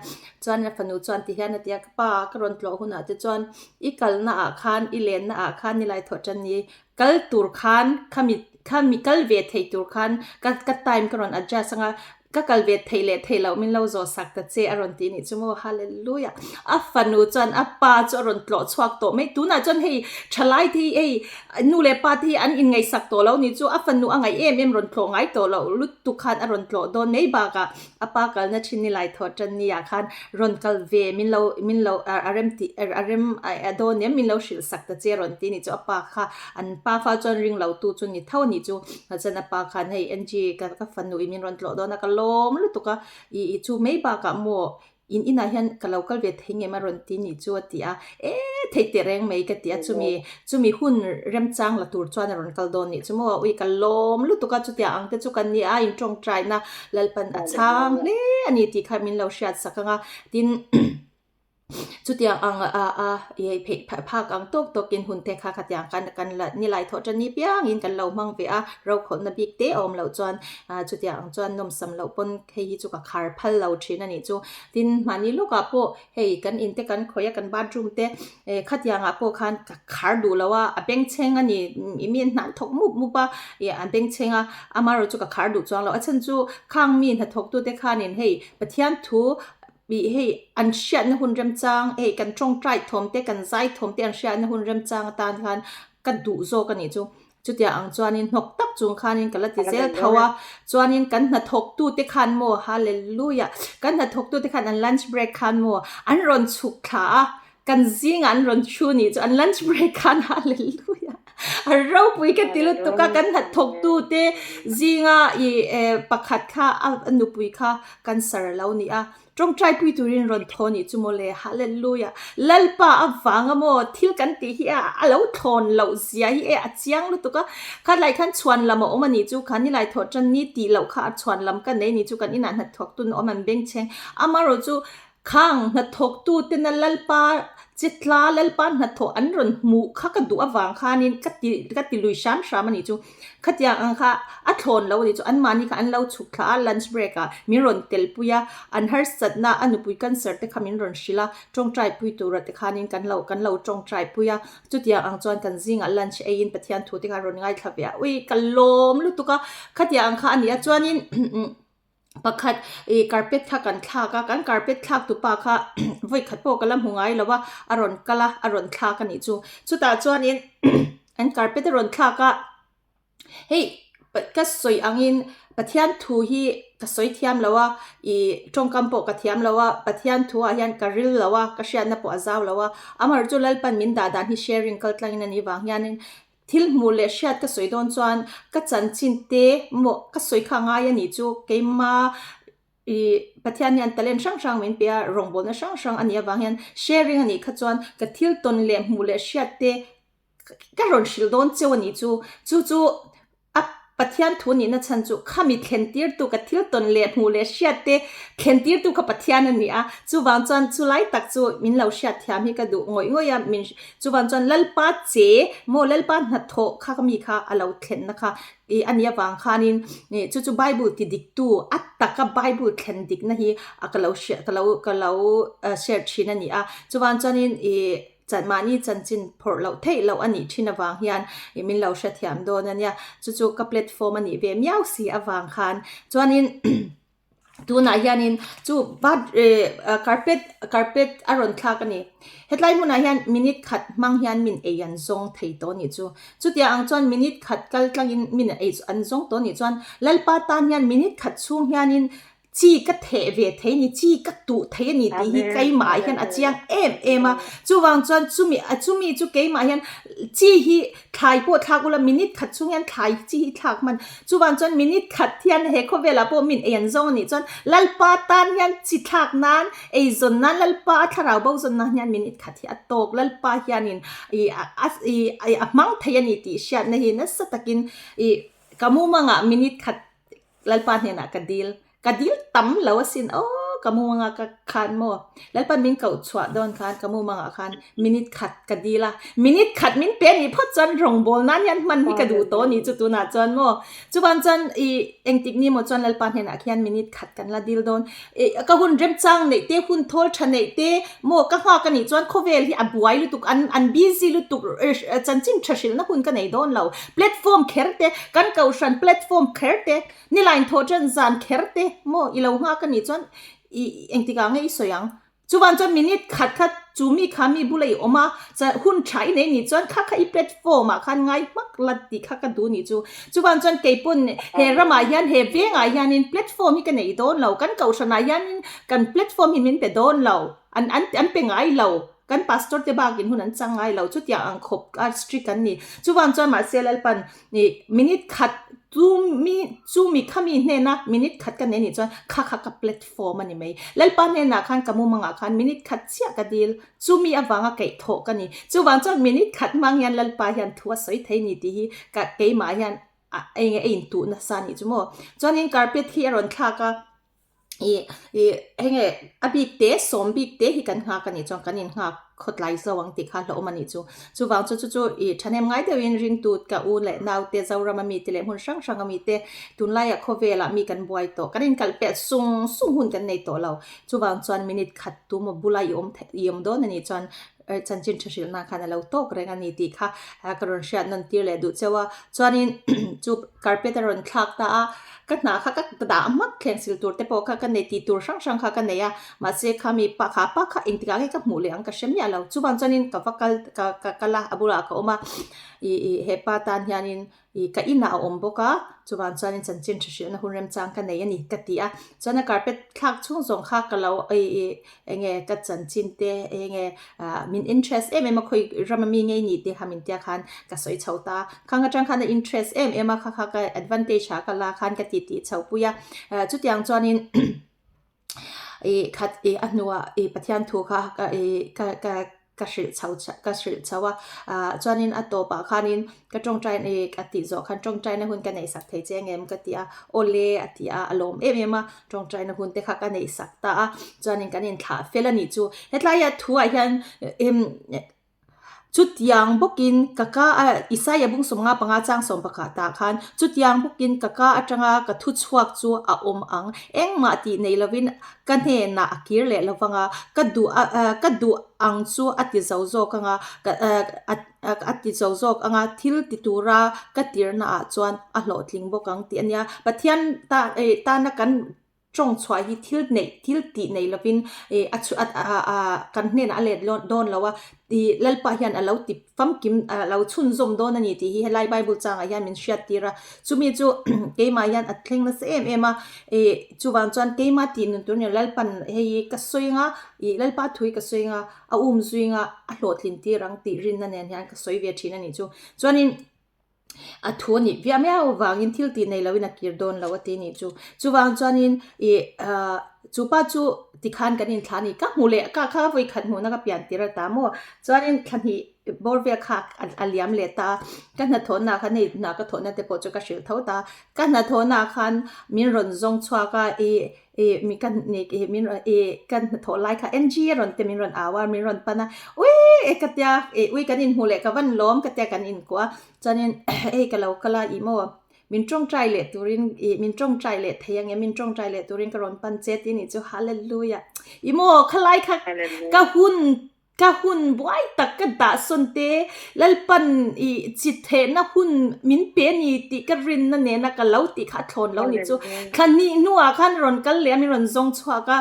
chuan a fanu chuan ti hian a ti a, ka pa ka rawn tlawh hunah te chuan i kalna ah khan i lenna ah khan nilai thawh tan ni kal tur khan khami khami kal ve thei tur khan ka ka time ka rawn adjust anga Ka kal ve theih leh theih loh min lo zawh sak ta che a rawn tih nih chu maw Hallelujah! A fanu chuan a pa chu a rawn tlawh chhuak tawh mai. Tunah chuan hei thalai te hi hei nu leh pa te hi an inngaihsak tawh lo nih chu a fanu a ngaih em em rawn tlawh ngai tawh loh lutuk khan a rawn tlawh dawn mai bakah a pa kalna thin ni lai thawh tan ni ah khan rawn kal ve min lo min lo a rem tih a rem a dawn em min lo hrilh sak ta che a rawn tih nih chu a pa kha an pa fa chuan ring lo tu chu ni tho a nih chu. Chuan a pa khan hei Angie ka ka fanu i min rawn tlawh dawn a ka lawm lutuk a, i i chu mai bakah maw In inah hian ka lo kal ve thei ngem a rawn ti nih chu a ti a, e thei teh reng mai ka ti a, chumi chumi hun remchang la tur chuan a rawn kal dawn nih chu maw, ui ka lawm lutuk a, chutiang ang te chu kan ni a, intawngtaina Lalpan a chhang hle a ni tih kha min lo hriat sak ang a, tin Chutiang ang a a i pheih phak ang tawk tawkin hun te kha khatiang khan kan la ni lai thawh tan ni piangin kan lo hmang ve a, rokhawlhna bik te a awm loh chuan ah chutiang ang chuan nawmsam loh pawn hei hi chu ka khar phal lo thin a nih chu. Tin, mahni lawkah pawh hei kan in te kan khawih a, kan bathroom te eh khatiangah pawh khan ka khar duh lo a, a bengchheng a ni i mi an hnan thawk mup mup a, ih a bengchheng a, amaherawhchu chu ka khar duh chuang lo. A chhan chu khang mi hnathawktute khanin hei Pathian thu Ih hei an hriatna hun remchang hei kan tawngtai thawm te kan zai thawm te an hriatna hun remchang atan khan ka duh zawk a nih chu. Chutiang ang chuanin hnawk tak chung khanin ka la ti zel tho a, chuanin kan hnathawk tute khan maw hallelujah kan hnathawk tute khan an lunch break khan maw an rawn chhuk thla a, kan zingah an rawn thu nih chu an lunch break khan hallelujah a ropui ka ti lutuk a kan hnathawk tute zinga ih eh pakhat kha a nupui kha cancer a lo ni a tawngtai pui turin rawn thaw nih chu mawle hallelujah lalpa avanga maw thil kan tih hi a a lo thlawn loh zia hi e a chiang lutuk a khatlai khan chhuan lam a awm a nih chu kha nilai thawh tan ni tih loh kha a chhuan lam ka nei nih chu kan inah hnathawk tun a awm an bengchheng amaherawh chu Khang hnathawktutena Lalpa chitla, Lalpa hnathawh an rawn hmuh kha ka duh avang khanin ka ti ka ti lui hram hram a nih chu. Khatiang ang kha a thlawn lo a nih chu. Anmahni kha an lo chhuk thla a, lunch break ah min rawn telpui a, an harsatna a nupui cancer te kha min rawn hrilh a, tawngtai pui tura te khanin kan lo kan lo tawngtai pui a. Chutiang ang chuan kan zingah lunch eiin Pathian thu te kha a rawn ngaithla ve a, ui ka lawm lutuk a, khatiang ang kha a ni a chuanin Pakhat ih carpet kha kan thlak a, kan carpet thlak tu pa kha vawi khat pawh ka la hmu ngai lo a, a rawn kal a, a rawn thlak a nih chu. Chutah chuanin an carpet a rawn thlak a, hei ka sawi angin Pathian thu hi ka sawi thiam lo a, ih tawngkam pawh ka thiam lo a, Pathian thu ah hian ka ril lo a, ka hriatna pawh a zau lo a, amaherawhchu Lalpan min dah dan hi sharing kal tlangin a nih vang hianin Thil hmuh leh hriat ka sawi dawn chuan ka chanchin te maw ka sawi kha ngai a nih chu keima ih Pathian hian talent hrang hrang min pe a, rawngbawlna hrang hrang a nih avang hian sharing a nih kha chuan ka thil tawn leh hmuh leh hriat te ka rawn hrilh dawn cheu a nih chu. Chu chu A Pathian thu nihna chhan chu khami thlentirtu ka thil tawn leh hmuh leh hriat te thlentirtu kha Pathian a ni a, chuvang chuan chulai tak chu min lo hriat thiam hi ka duh ngawih ngawih a, min chuvang chuan Lalpa che maw Lalpa hnathawh kha mi kha a lo thlenna kha ih a nih avang khanin ih chu chu Bible ti diktu a taka Bible thlen dikna hi a ka lo hriat ka lo ka lo share thin a ni a, chuvang chuanin ih. Chan mahni chanchin phawrh loh theih loh a nih thin avang hian ih min lo hrethiam dawn a nia. Chu chu ka platform a nih ve miau si avang khan. Chuanin tunah hianin chu bath eh carpet carpet a rawn thlak a ni. Hetlai hmunah hian minute khat hmang hian min ei an zawng thei tawh a nih chu. Chutiang ang chuan minute khat kal tlangin min ei an zawng tawh a nih chuan Lalpa tan hian minute khat chhung hianin Chi ka theh ve thei a ni, chi ka tuh thei a ni tih hi keimah ah hian a chiang em em a. Chuvang chuan chumi chumi chu keimah hian chi hi thlai pawh thlak ula minute khat chhung hian thlai chi hi thlak hman. Chuvang chuan minute khat hian he khawvelah pawh min ei an zawng a nih chuan Lalpa tan hian chi thlak nan, eizawn nan Lalpa a thlarau bo zawn nan hian minute khat hi a tawk. Lalpa hianin ih a ih a hmang thei a ni tih hriatna hi nasa takin ih ka mumangah minute khat Lalpa hnenah ka dil, ka dil tam lo asin aw ka mumanga ka khan maw? Lalpan min koh chhuah dawn khan ka mumangah khan minute khat ka dil a, minute khat min pe nih phawt chuan rawngbâwl nan hian hman hi ka duh tawh a ni chu tunah chuan maw? Chuvang chuan i engtik ni maw chuan Lalpa hnenah khian minute khat kan la dil dawn. I ka hun remchang neih te, hun thawl tha neih te maw ka nghak a nih chuan khawvel hi a buai lutuk, an an busy lutuk chanchin tha hrilhna hun ka nei dawn lo. Platform kher te, kan kohhran platform kher te, nilain thawh tan zan kher te maw i lo nghak a nih chuan i engtikah nge i sawi ang? Chuvang chuan minute khat kha chu mi kha mi bula i awm a, hun tha i nei nih chuan kha kha i platform ah khan ngai hmak la tih kha ka duh nih chu. Chuvang chuan kei pawn he ramah hian he vengah hianin platform hi ka nei dawn lo, kan kohhranah hianin kan platform hi min pe dawn lo, an an an pe ngai lo, kan pastor te bakin hun an chang ngai lo, chutiang ang khawp a strict an ni. Chuvang chuan mahse Lalpan ih minute khat. Chumi chumi khami hnena minute khat ka nei nih chuan kha kha ka platform a ni mai. Lalpa hnenah khan ka mumangah khan minute khat chiah ka dil. Chumi avanga kaihthawh ka ni. Chuvang chuan minute khat hmang hian Lalpa hian thu a sawi thei ni tih hi ka keimah hian a eng a intuh nasa a nih chu maw. Chuanin carpet hi a rawn thlak a. Ih ih heng e a bik te sawm bik te hi kan nghak a nih chuan kan innghak khawtlai zo ang tih kha hlauhawm a nih chu. Chuvang chu chu chu ih thahnem ngai deuhin ringtu ka u leh naute Zorama mite leh hmun hrang hranga mite tunlaiah khawvelah mi kan buai tawh kan inkalh pelh sung sung hun kan nei tawh lo. Chuvang chuan minute khat tu maw bula i awm theih i awm dawn a nih chuan chanchin tha hrilhna khan a lo tawk reng a ni tih kha ka rawn hriat nawn tir leh duh cheu a. Chuanin chu carpet a rawn thlak ta a, ka hna kha ka dah hmak thleng sil tur te pawh kha ka nei tih tur hrang hrang kha ka nei a, mahse khami pa kha pa kha engtikah nge ka hmuh leh ang ka hre miah lo. Chuvang chuanin ka va kal ka ka kal a, a bulah ka awm a, ih ih hepa tan hianin Ih, ka inah a awm bawk a, chuvang chuanin chanchin tha hrilhna hun remchang ka nei a ni ka ti a. Chuan a carpet thlak chhung zawng kha ka lo ih ih eng nge ka chanchin te eng nge ah min interest em em a khawi rama mi ngei ni te kha min tia khan ka sawi chho ta. Khang atang khan a interest em em a kha kha ka advantage ah ka la khan ka ti tih chho pui a. Chutiang chuanin Ih khat ih a hnuah ih Pathian thu kha ka ih ka ka ka hrilh chho ka hrilh chho a ah chuanin a tawpah khanin ka tawngtai ih ka tih zawh khan tawngtaina hun ka neih sak thei che ang em ka ti a awle a ti a a lawm em em a tawngtaina hun te kha ka neih sak ta a chuanin kan inthlah fel a nih chu hetlai ah thuah hian em. Chutiang bawkin ka ka a, Isaia bung 55 chang sawmpakhat ah khan, Chutiang bawkin ka ka atanga ka thu chhuak chu a awm ang, engmah tih nei lovin ka hnenah a kir leh lo vang a, ka duh a, ka duh ang chu a ti zo zawk ang a, a ti zo zawk ang a, thil ti tura ka tirna ah chuan a hlawhtling bawk ang tih a nia. Pathian tana kan Tawng chhuah hi thil neih thil tih nei lovin ih a chhu a a kan hnenah a let dawn lo a, ih Lalpa hian a lo ti famkim a lo chhunzawm dawn a ni tih hi helai Bible changah hian min hriat tir a, chumi chu keimah hian a thleng nasa em em a, ih chuvang chuan keimah tih nun tur nia Lalpan hei hi ka sawi anga ih Lalpa thu hi ka sawi anga a um zui anga a hlawhtlin tir ang tih rinna nen hian ka sawi ve thin a nih chu. Chuanin. A thu a nih viau miau avangin thil tih nei loin a kir dawn lo a ti nih chu. Chuvang chuanin ih ah chu pa chu tikhan kan inthlah a ni. Ka hmu leh ka kha vawi khat hmuhna ka pian tir a ta maw. Chuanin thla hnih bawr vel kha a liam leh ta a. Ka hnathawhna khan hei hna ka thawhna te pawh chu ka hrilh tho ta a. Ka hnathawhna khan min rawn zawng chhuak a ih Ih mi ka nih ih min rawn ih ka hnathawh lai kha NG a rawn te min rawn au a min rawn pan a ui e ka tia ih ui kan inhmuh leh ka van lawm ka tia kan inkuah a chuanin hei ka lo kal a ih maw min tawngtai leh turin ih min tawngtai leh thei ang em min tawngtai leh turin ka rawn pan che tih a nih chu hallelujah ih maw khalai kha ka hun Ka hun buai tak ka dah sawn te, Lalpan i chi thehna hun min pe a ni tih ka rinna nena ka lo tih kha a thlawn lo ni chu. Thla hnih hnuah khan rawn kal leh a, min rawn zawng chhuak a,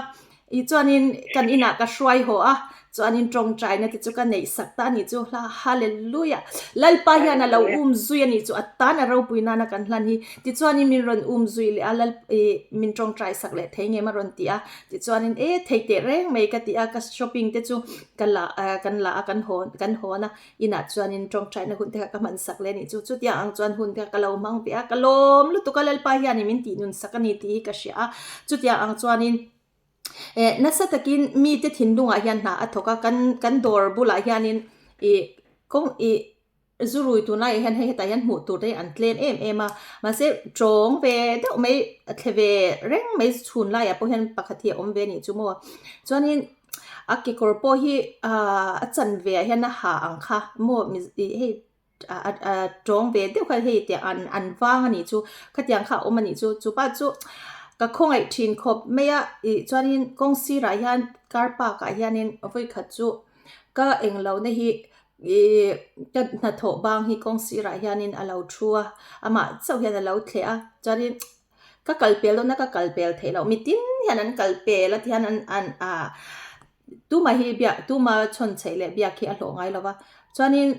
i chuanin kan inah ka hruai haw a, chuanin tawngtaina te chu ka neih sak ta a ni chu. Hla Hallelujah! Lalpa hian a lo um zui a ni chu, a tan a ropui nana kan hlan hi. Tichuanin min rawn um zui leh a, Lal i min tawngtai sak leh thei ngem a rawn ti a. Tichuanin e thei teh reng mai ka ti a, ka shopping te chu ka la ah kan la a kan hawn kan hawn a, inah chuanin tawngtaina hun te kha ka hman sak leh a nih chu. Chutiang ang chuan hun te kha ka lo hmang ve a, ka lawm lutuk a Lalpa hianin min tih nun sak a ni tih hi ka hria a. Chutiang ang chuanin eh nasa takin mite thinlungah hian hna a thawk a, kan kan dawr bulah hianin ih kawng ih Zu rui tunlaiah hian hei hetah hian hmuh tur te hi an tlem em em a, mahse tawng ve deuh mai a thle ve reng mai chhun laiah pawh hian pakhat hi a awm ve a nih chu maw. Chuanin a kekawr pawh hi ahh a chanve ah hian a ha ang kha maw ih hei ah tawng ve deuh kha hei tiang an an vang a nih chu khatiang kha a awm a nih chu chupa chu ka khawngaih thin khawp mai a ih chuanin kawng sirah hian car park ah hianin vawikhat chu ka englo na hi Ih ka hnathawh bang hi kawng sirah hianin a lo thu a, amah chauh hian a lo thleh a, chuanin ka kal pel dawn a ka kal pel theih loh, mitin hian an kal pel a tihian an an ah tumah hi biak tuma chhawn chheih leh biak hi a hlawh ngai lo va, chuanin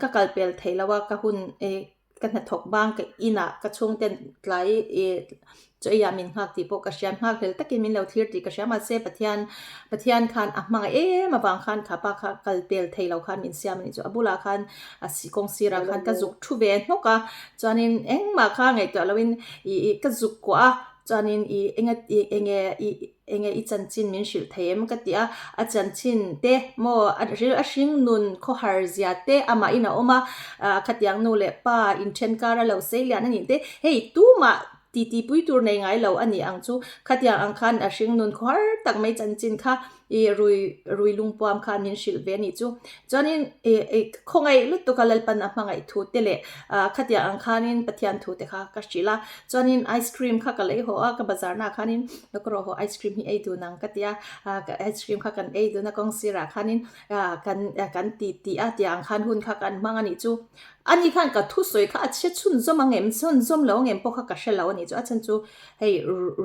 ka kal pel theih loh a ka hun ih. ka hnathawk bang ka inah ka chhungten tlai ih chaw eiah min nghak tih pawh ka hria nghak hlel takin min lo thlir tih ka hria mahse Pathian Pathian khan a hmangaih em avang khan kha pa kha kal pel thei lo khan min siam a nih chu a bulah khan a si kawng sirah khan ka zuk thu ve hnawk a chuanin engmah kha ngaihtuah loin ih ih ka zuk kuah a chuanin ih enga ih enge ih Enge i chanchin min hrilh thei em ka ti a, a chanchin te maw a ril a hring nun khawhar zia te amah in a awm a, khatiang nu leh pa inthen kar a lo sei lian a nih te hei tumah titi pui tur nei ngai lo a ni ang chu khatiang ang khan a hring nun khawhar tak mai chanchin kha i rui rui lungpuam khan min hrilh ve a nih chu. Chuanin i i khawngaih lutuk a Lalpan a hmangaih thu te leh khatiang ang khanin Pathian thu te kha ka hrilh a, Chuanin ice cream kha ka lei haw a, ka bazar naah khanin ka rawh haw ice cream hi ei dun ang ka ti a, ah ice cream kha kan ei dun a kawng sirah khanin ah kan kan ti tih a tih ang khan hun kha kan hmang a nih chu. Ani khan ka thusawi kha a chhe chhunzawm ang em chhunzawm lo ang em pawh kha ka hre lo a nih chu, a chhan chu hei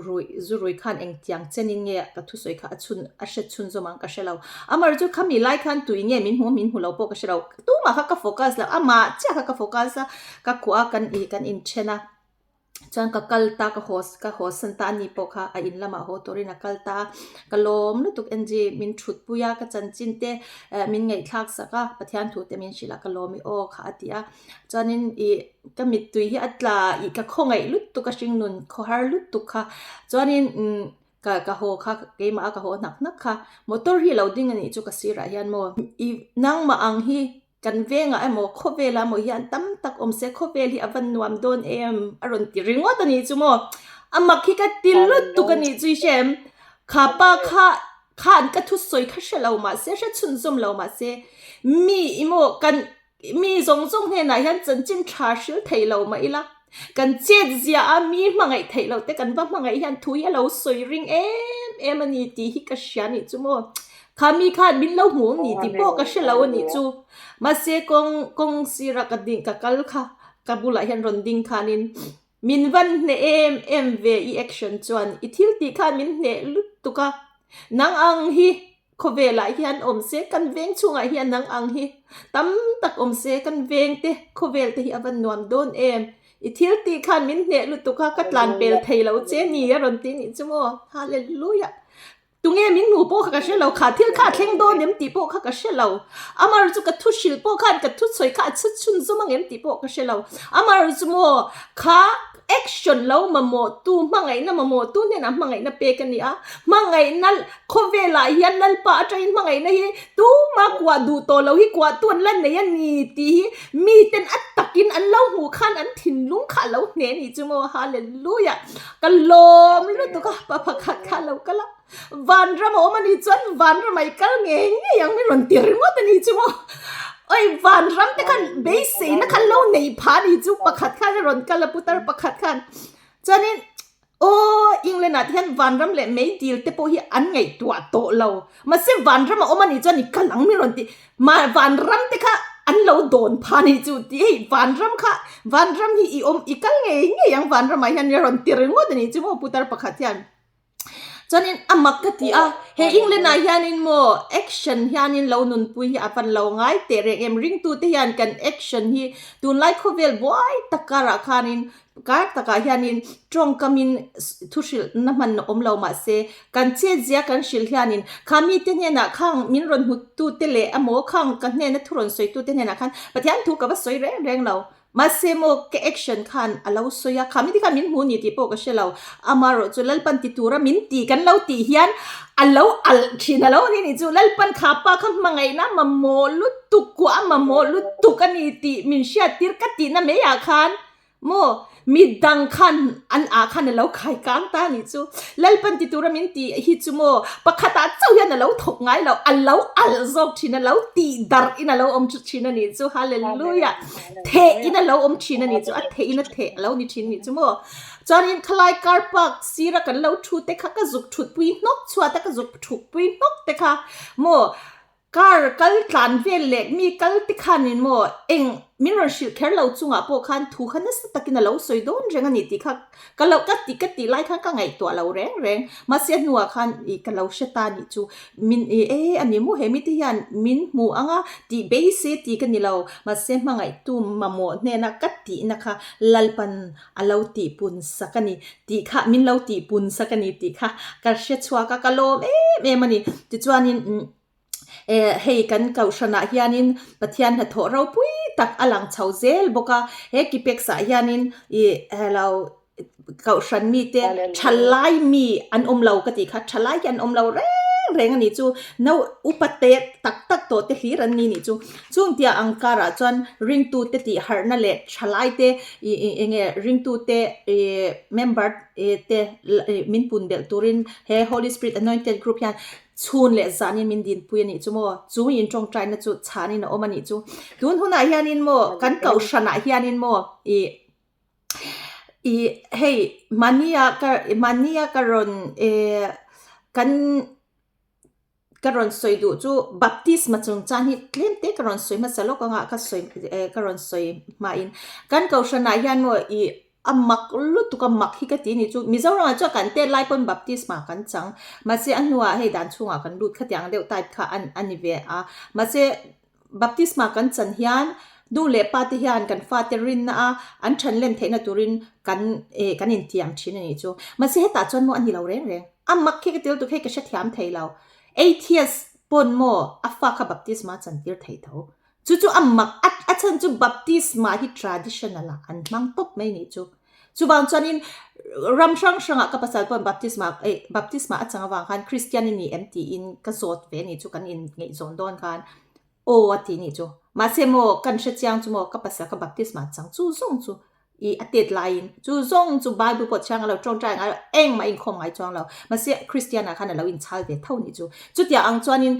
rui zu rui khan engtiang chenin nge ka thusawi kha a chhun a hre chhunzawm ang ka hre lo. Amaherawhchu chu khami lai khan tui nge min hmu min hmu lo pawh ka hre lo, tumah kha ka focus lo, amah chiah kha ka focus a, ka kuah a kan ih kan inthen a. Chuan ka kal ta ka haw ka haw san ta a ni pawh kha a in lamah haw turin a kal ta a, ka lawm lutuk Angie min thut pui a ka chanchin te eh min ngaihthlak sak a Pathian thu te min hrilh a ka lawm i aw kha a ti a chuanin ih ka mittui hi a tla ih ka khawngaih lutuk a hringnun khawhar lutuk kha chuanin umm ka ka haw kha keimah a ka haw hnak hnak kha motor hi a lo ding a nih chu ka sirah hian maw ih nangmah ang hi. Kan vengah emaw khawvelah emaw hian tam tak awm se khawvel hi a van nuam dawn em a rawn ti ringawt a nih chu maw. A mak hi ka ti lutuk a nih chu i hre em. Kha pa kha khan ka thusawi kha hre lo mahse hre chhunzawm lo mahse mi i maw kan mi zawng zawng hnenah hian chanchin tha hril thei lo mah ila kan chet zia a mi hmangaih theih loh te kan va hmangaih hian thu hi a lo sawi ring em em a ni tih hi ka hria a nih chu maw. Kha mi khan min lo hmu ni tih pawh ka hre lo a nih chu. Mahse kawng kawng sira ka ding ka kal kha ka bulah hian rawn ding khanin min van hneh em em ve i action chuan i thil tih khan min hneh lutuk a. Nang ang hi khawvelah hian awm se kan veng chhungah hian nang ang hi tam tak awm se kan veng te khawvel te hi a van nuam dawn em. I thil tih khan min hneh lutuk a ka tlan pel thei lo che ni a rawn ti nih chu maw. Hallelujah. Tunge min hmu pawh kha ka hre lo, kha thil kha a thleng dawn em tih pawh kha ka hre lo. Amar chu ka thu hrilh pawh khan ka thu sawi kha a chhe chhunzawm ang em tih pawh ka hre lo. Amar chu maw kha action lo mamawh tu hmangaihna mamawh tu hnenah hmangaihna pek a ni a, hmangaihna khawvelah hian Lalpa atangin hmangaihna hi tuma kuah duh tawh lo hi kuah tu an la nei a ni tih hi miten a takin an lo hmuh khan an thinlung kha a lo hneh a nih chu maw Hallelujah. Ka lawm lutuk a, pa pakhat kha a lo kal a, Vanram a awm a nih chuan Vanram ah i kal ngei ngei ang min rawn ti ringawt a nih chu maw. Oi Vanram te khan beiseina khan lo nei pha a nih chu pakhat khan a rawn kal a putar pakhat khan. Chuanin aw England ah te hian Vanram leh meidil te pawh hi an ngaihtuah tawh lo. Mahse vanram a awm a nih chuan i kal ang mi rawn ti. Ma vanram te kha an lo dawn pha nih chu tih hei vanram kha vanram hi i awm i kal ngei ngei ang vanram ah hian i rawn ti ringawt a nih chu maw putar pakhat hian. Chuanin a mak ka ti a, he England ah hianin maw action hianin lo nunpui hi a van lo ngai teh reng em ringtute hian kan action hi tunlai khawvel buai tak karah khanin Kar takah hianin tawngkamin thu hrilhna hman a awm lo mahse kan chetzia kan hrilh hianin kha mite hnenah khang min rawn hmuttute leh emaw khang ka hnena thu rawn sawitute hnenah khan Pathian thu ka va sawi reng reng lo. Mahse maw ka action khan a lo sawi a, kha mite khan min hmu ni tih pawh ka hre lo. Amaherawh chu Lalpan ti tura min ti kan lo tih hian a lo alh thin a lo ni nih chu Lalpan kha pa kha hmangaihna mamawh lutuk kuah a mamawh lutuk a ni tih min hriattir ka tihna maiah khan Maw? Mi dang khan an ah khan a lo khai kang ta nih chu. Lalpan ti tura min tih hi chu maw pakhatah chauh hian a lo thawk ngai lo, a lo alh zawk thin, a lo tih darh in a lo awm thin a nih chu. Hallelujah! Theh in a lo awm thin a nih chu, a theh in a theh a lo ni thin nih chu maw. Chuanin khalai car park sira kan lo thu te kha ka zuk thutpui hnawk chhuat a ka zuk thukpui hnawk te kha maw. Car kal tlan vel leh mi kal te khanin maw eng min rawn hrilh kher lo chungah pawh khan thu kha nasa takin a lo sawi dawn reng a ni tih kha ka lo ka ti ka tih lai khan ka ngaihtuah lo reng reng. Mahse a hnuah khan ih ka lo hre ta nih chu min ih e a ni maw he mite hian min hmu ang a tih beisei tih ka ni lo. Mahse hmangaihtu mamawh hnena ka tihna kha Lalpan a lo tihpun sak a ni tih kha min lo tihpun sak a ni tih kha ka hre chhuak a ka lawm em em a ni. Tichuanin umm eh hei kan kohhranah hianin Pathian hnathawh ropui tak a lang chho zel bawk a, he Kipex ah hianin ih helo kohhran mite thalai mi an awm lo ka tih kha thalai hi an awm lo reng reng a ni chu no upa te tak tak tawh te hlir an ni nih chu. Chung tia ang karah chuan ringtute tih harhna leh thalaite ih ih eng nge ringtute ih member ih te ih min pun belh turin he Holy Spirit Anointed Group hian chhun leh zanin min dinpui a nih chu maw? Chung in tawngtaina chu chhanin a awm a nih chu. Tun hunah hianin maw kan kohhranah hianin maw ih ih hei mahnia ka mahnia ka rawn eh kan Ka rawn sawi duh chu baptisma chungchang hi tlem te ka rawn sawi hmasa lawk anga ka sawi eh ka rawn sawi hmain kan kohhranah hian maw ih a mak lutuk a mak hi ka ti ni chu Mizoramah chuan kan tet lai pawn baptisma kan chang mahse a hnuah hei dan chhungah kan lut khatiang deuh type kha a a ni ve a mahse Baptisma kan chan hian nu leh pa te hian kan fate rinna a an than len theihna turin kan eh kan intiam thin a nih chu. Mahse hetah chuan maw a ni lo reng reng. A mak khi ka ti lutuk hei ka hrethiam thei lo. Atheist pawn maw a fa kha baptisma a chantir thei tho. Chu chu a mak a a chhan chu baptisma hi traditional ah an hmang tawp mai nih chu. Chuvang chuanin ram hrang hrangah ka pasal pawn baptisma eh baptisma a chang avang khan Christian i ni em tiin ka zawt ve a nih chu kan inngeihzawn dawn khan aw a ti nih chu. Mahse maw kan hre chiang chu maw ka pasal kha baptisma a chang chu zawng chu ih a tet laiin chu zawng chu Bible pawh chhiang a lo tawngtai ngai lo engmah inkhawm ngai chuang lo. Mahse Christian ah khan a lo inchhal ve tho nih chu. Chutiang ang chuanin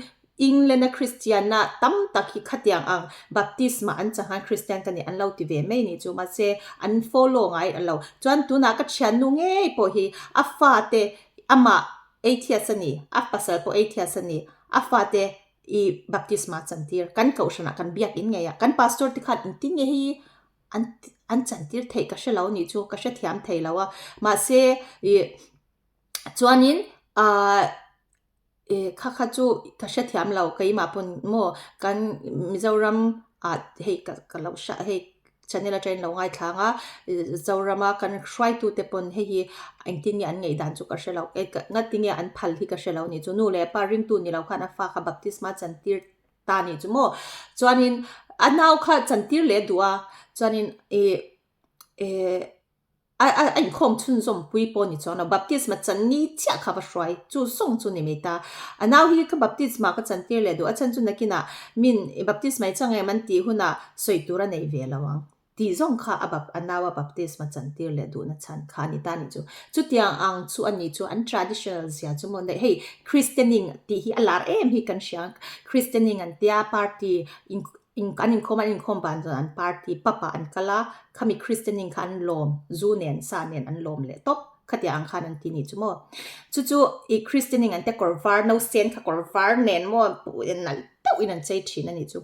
England-a Kristianna tam tak hi khatiang ang baptisma an chang khan Kristian ka ni an lo ti ve mai nih chu mahse an follow ngai a lo. Chuan tunah ka thiannu ngei pawh hi a fate amah atheist a ni, a pasal pawh atheist a ni, a fate i baptisma chantir kan kohhranah kan biakin ngei a, kan pastor te khan engtin nge hei an an chantir theih ka hre lo nih chu ka hrethiam thei lo a mahse ih chuanin ahh. Eh kha kha chu ka hrethiam lo keimah pawn maw kan Mizoram ah hei ka ka lo hria hei channel atangin lo ngaithlang a Zoram a kan hruaitu te pawn hei hi engtin nge an ngaih dan chu ka hre lo ngati nge an phal hi ka hre lo a nih chu nu leh pa ringtu ni lo khan a fa kha baptisma chantir ta a nih chu maw chuanin a nau kha chantir leh duh a chuanin ih eh. A a a inkhawm chhunzawm pui pawh ni chuan a baptisma chan ni chiah kha va hruai chu zawng chu ni mai ta. A nau hi ka baptisma ka chantir leh duh a chhan chu nakinah min baptisma i chang em an tih hunah sawi tur a nei ve lo ang tih zawng kha a bap a nau a baptisma chantir leh duhna chhan kha a ni ta ni chu. Chutiang ang chu a ni chu an traditional zia chu maw hei Christianing tih hi a lar em hi kan hria Christianing an tia party in In an inkhawm an inkhawm ban chuan an party pub ah an kal a, khami christening kha an lawm, zu nen sa nen an lawm leh tawp, khatiang ang khan an ti nih chu maw. Chu chu i christening an te kawr var no sen kha kawr var nen maw nalh deuh in an chei thin a nih chu.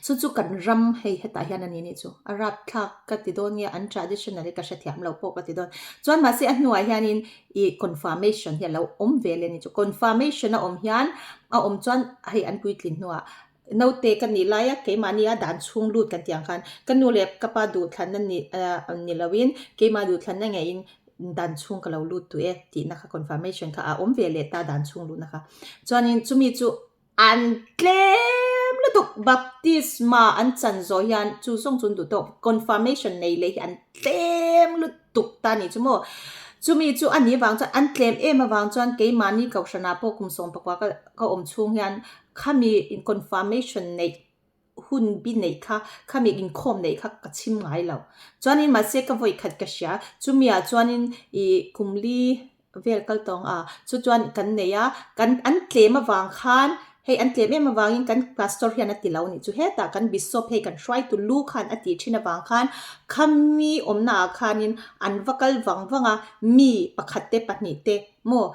Chu chu kan ram hei hetah hian a ni nih chu, a rapthlak ka ti dawn nge an traditional hi ka hrethiam lo pawh ka ti dawn. Chuan mahse a hnuah hianin i confirmation hi a lo awm ve leh a nih chu, confirmation a awm hian a awm chuan hei an puitlin hnuah Naute ka nih laia keimahnia dan chhung lut kan tih ang khan ka nu leh ka pa duhthlanna ni ni loin keimah duhthlanna ngeiin dan chhung ka lo lut duh e tihna kha confirmation kha a awm ve leh ta dan chhung luhna kha. Chuanin chumi chu an tlem lutuk baptisma an chan zawh hian chu zawng chu an duh tawk confirmation nei leh hi an tlem lutuk ta nih chu maw. Chumi chu a nih vang chuan an tlem em avang chuan keimahni kohhranah pawh kum sawmpakua ka ka awm chhung hian Khami in confirmation neih hun bi neih kha, khami inkhawm neih kha ka chhim ngai lo. Chuanin mahse ka vawi khat ka hria, chumi ah chuanin ih kum li vel kal tawng a, chu chuan kan nei a, kan an tlem avang khan hei an tlem em avangin kan pastor hian a ti lo nih chu hetah kan bishop hei kan hruaitu lu khan a tih thin avang khan khami awmna ah khanin an va kal vang vang a, mi pakhat te pahnih te maw.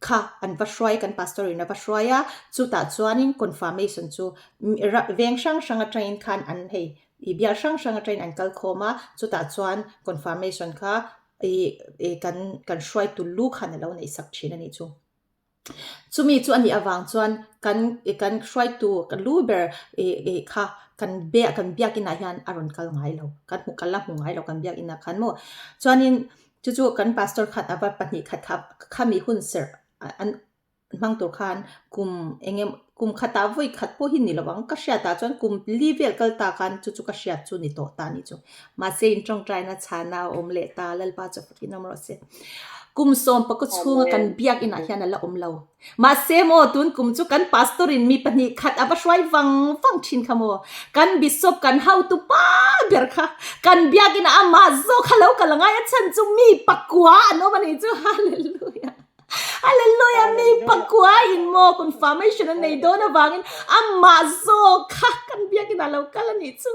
kha an va hruai, kan pastor in a va hruai a, chutah chuanin confirmation chu veng hrang hrang atangin khan an hei ih bial hrang hrang atangin an kal khawm a, chutah chuan confirmation kha ih ih kan kan hruaitu lu khan a lo neih sak thin a nih chu. Chumi chu a nih avang chuan kan ih kan hruaitu ka lu ber ih ih kha kan biak kan biakinah hian a rawn kal ngai lo, kan hmu kal la hmu ngai lo kan biakinah khan maw. Chuanin Chu chu kan pastor khan a va pahnih khat kha khami hun serh an hmang tur khan kum eng emaw kum khatah vawi khat pawh hi ni lo ang ka hriatah chuan kum li vel kal ta khan chu chu ka hriat chu ni tawh ta ni chu. Mahse in tawngtaina chhana a awm leh ta Lalpa chu fakin awm rawh se. Kum sawm pakua chhunga kan biak inah hian a la awm lo. Mahse maw tun kum chu kan pastor in mi pahnih khat a va hruai vang vang thin kha maw? Kan bishop kan hotu pa ber kha kan biakin ah amah zawk kha lo kal angai a chhan chu mi pakua an awm a nih chu Hallelujah Hallelujah mi pakua in maw confirmation an nei dawn avangin amah zawk kha kan biakin ah lo kal a nih chu.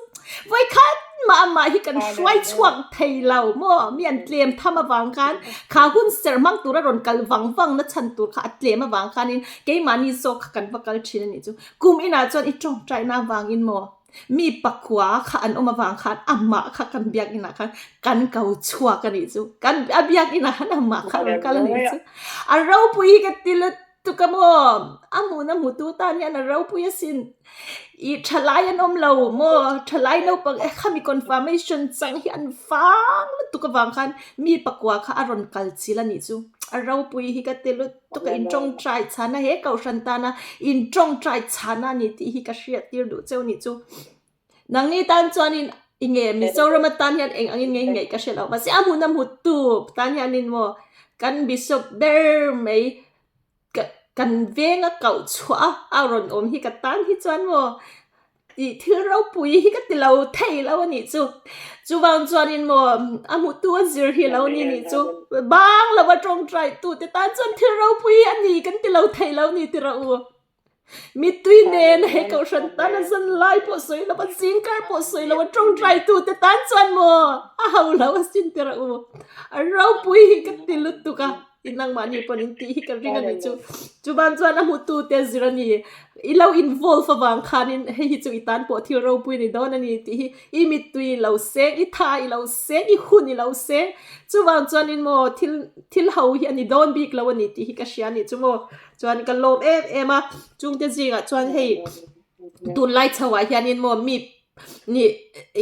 Vawikhat mah amah hi kan hruai chhuak thei lo maw? Mi an tlem tham avang khan kha hun serh hmang tura rawn kal vang vang na chhan tur kha a tlem avang khanin keimahni zawk kha kan va kal thin a nih chu. Kum inah chuan i tawngtaina avangin maw mi pakua kha an awm avang khan amah kha kan biak inah khan kan ko chhuak a nih chu. Kan a biak inah khan amah kha a rawn kal a nih chu. A ropui hi ka ti lut Tuka maw? A hmun a hmutu tan hian a ropui asin. I thalai an awm lo maw? Thalai naupang e khami confirmation chang hi an vang lutuk avang khan mi pakua kha a rawn kal chil a nih chu. A ropui hi ka ti lutuk a, in tawngtai chhana he kohhran tana in tawngtai chhana a ni tih hi ka hriat tir duh cheu nih chu. Nangni tan chuanin i nge Mizoram atan hian eng angin nge i ngaih ka hre lo. Mahse a hmun a hmutu tan hianin maw kan bishop ber mai ka kan venga kauh chhuah a a rawn awm hi ka tan hi chuan maw tih thil ropui hi ka ti lo thei lo a nih chu. Chuvang chuanin maw a hmutu a zir hi lo ni nih chu. Bang lova tawngtai tute tan chuan thil ropui a ni kan ti lo thei lo ni ti rawh u. Mittui nen he kohhran tan a zan lai pawh sawi lo a, zingkar pawh sawi lo a, tawngtai tute tan chuan maw a ho lo a sin ti rawh u. A ropui hi ka ti lutuk a, i nangmahni pawn in tih hi ka ring a nih chu. Chuvan chuan a hmutute zir a ni, i lo involve avang khanin hei hi chu i tan pawh thil ropui a ni dawn a ni tih hi i mittui i lo seng, i tha i lo seng, i hun i lo seng. Chuvang chuanin maw thil thil ho hi a ni dawn bik lo a ni tih hi ka hria a nih chu maw. Chuan ka lawm em em a, chungte zingah chuan hei tunlai chho ah hianin maw mi ni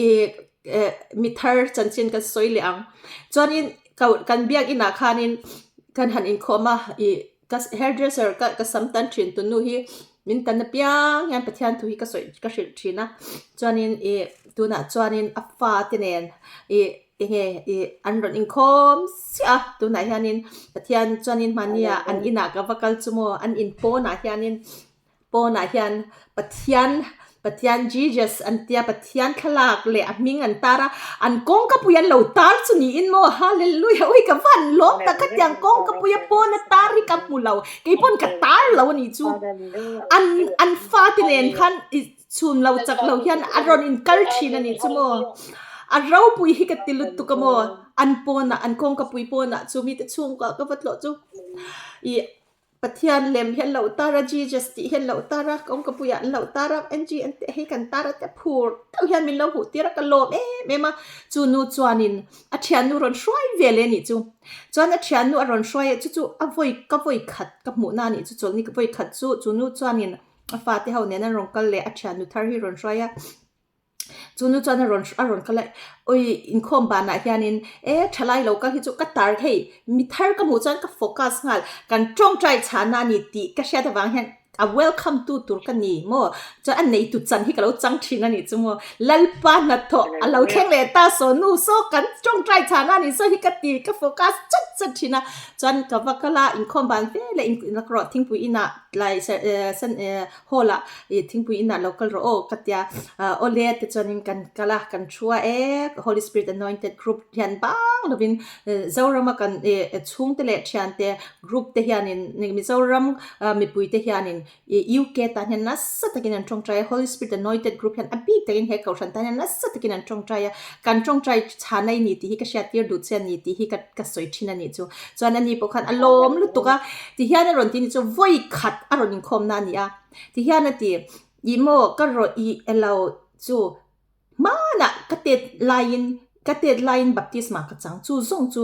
ih eh mi thar chanchin kan sawi leh ang. Chuanin ko kan biakin ah khanin kan han inkhawm a ih ka hairdresser ka ka sam tan thin tu nu hi min tan apiang hian Pathian thu hi ka sawi ka hrilh thin a. Chuanin ih tunah chuanin a fa te nen ih Enge ih an rawn inkhawm chiah a, tunah hianin Pathian chuanin hmahnia an inah ka va kal chu maw, an in pawnah hianin pawnah hian Pathian Pathian Jesus an tia Pathian thlalak leh a hming an tar a, an kawngkapui an lo tar chu niin maw Hallelujah ui ka va han lawm tak khatiang kawngkapui a pawna tar hi ka hmu lo keipawn ka tar lo a nih chu an an fate nen khan ih Chhun lo chak lo hian a rawn in kal thin a nih chu maw? A ropui hi ka ti lutuk a maw? An pawnah, an kawngkapui pawnah chu mite chhungkua ka va tlawh chu ih Pathian lem hi an lo tar a, Jesus tih hi an lo tar a, kawngkapuiah an lo tar a, NG an tih hi kan tar a tia phur deuh hian min lo hmuh tir a, ka lawm em em a. Chu nu chuanin a thiannu rawn hruai ve leh a nih chu. Chuan a thiannu a rawn hruai a, chu chu a vawi ka vawi khat ka hmuhna a nih chu, chawlhni ka vawi khat chu chu nu chuanin A fate ho nen an rawn kal leh a thiannu thar hi rawn hruai a, chu nu chuan a rawn a rawn kal a, awi inkhawm banah hianin e thalai lo kal hi chu ka tar hei mi thar ka hmuh chuan ka focus nghal kan tawngtai chhana a ni tih ka hriat avang hian a welcome tu tur ka ni maw chuan a neitu chan hi ka lo chang thin a nih chu maw Lalpa hnathawh a lo thleng leh ta saw nu saw kan tawngtai chhana a ni saw hi ka ti ka focus chat chat thin a chuan ka va kal a inkhawm ban ve leh in rawh thingpui inah Tlai san hall ah ih thingpui inah lo kal rawh aw ka tia awle te chuanin kan kal a kan thu a e Holy Spirit Anointed Group hian bang. lovin Zorama kan chhungte leh thiante group te hianin Mizoram mipuite hianin UK tan hian nasa takin an tawngtai a, Holy Spirit Anointed Group hian a bik takin he kohhran tan hian nasa takin an tawngtai a, kan tawngtai chhana i ni tih hi ka hriattir duh che a ni tih hi ka ka sawi thin a nih chu. Chuan ani pawh khan a lawm lutuk a, tihian a rawn ti ni chu vawi khat a rawn inkhawmna a ni a, tihian a ti, ih maw ka rawn ih elo chu Hmanah ka tet laiin ka tet laiin baptisma ka chang chu zawng chu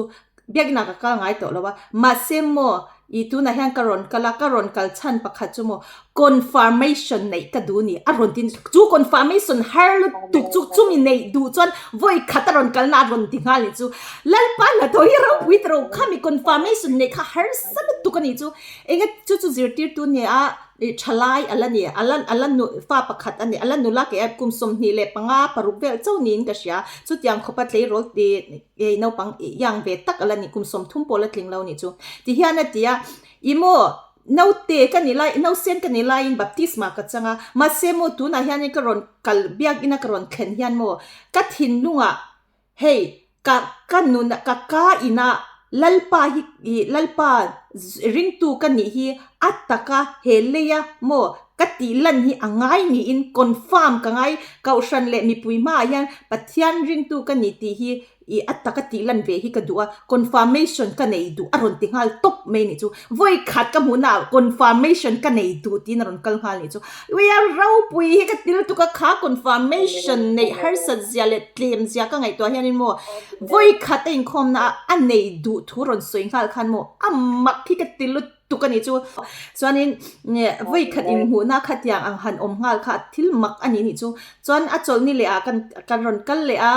biakina ka kal ngai tawh lo a, mahse maw ih tunah hian ka rawn kal a, ka rawn kal chhan pakhat chu maw confirmation neih ka duh ni a rawn ti chu confirmation har lutuk chu chumi neih duh chuan vawi khat a rawn kalna a rawn ti nghal nih chu Lalpa hnathawh hi ropui ta rawh khami confirmation neih kha harsa lutuk a nih chu eng chu chu zirtirtu nia. I thalai a la ni, a la a la nu fa pakhat a ni, a la nula keh a kum 25 paruk vel chauh niin ka hria. Chutiang khawpa tleirawl ti ei naupang iang ve tak a la ni, kum 30 pawh la tling lo nih chu. Tihian a ti a, I maw, naute ka ni lai, nausen ka ni laiin baptisma ka chang a, mahse maw tunah hianin ka rawn kal biakina ka rawn thlen hian maw ka thinlungah Hei, ka ka nun ka ka ina Lalpa hi ih Lalpa ringtu ka nih hi a taka he leia maw ka tih lan hi a ngai niin confirm ka ngai Kohhran leh mipui hmaah hian Pathian ringtu ka nih tih hi ih a taka tih lan ve hi ka duh a, confirmation ka nei duh a rawn ti nghal tawp mai nih chu. Vawi khat ka hmuhna ah confirmation ka nei duh tiin a rawn kal nghal nih chu. Uia ropui hi ka til tuk a, kha confirmation neih harsat zia leh tlem zia ka ngaihtuah hianin maw vawi khat a inkhawmna ah a nei duh thu rawn sawi nghal khan maw a mak hi ka ti lutuk a nih chu. Chuanin vawi khat inhmuhna khatiang ang han awm nghal kha thil mak a nih nih chu. Chuan a chawlhni leh ah kan rawn kal leh a,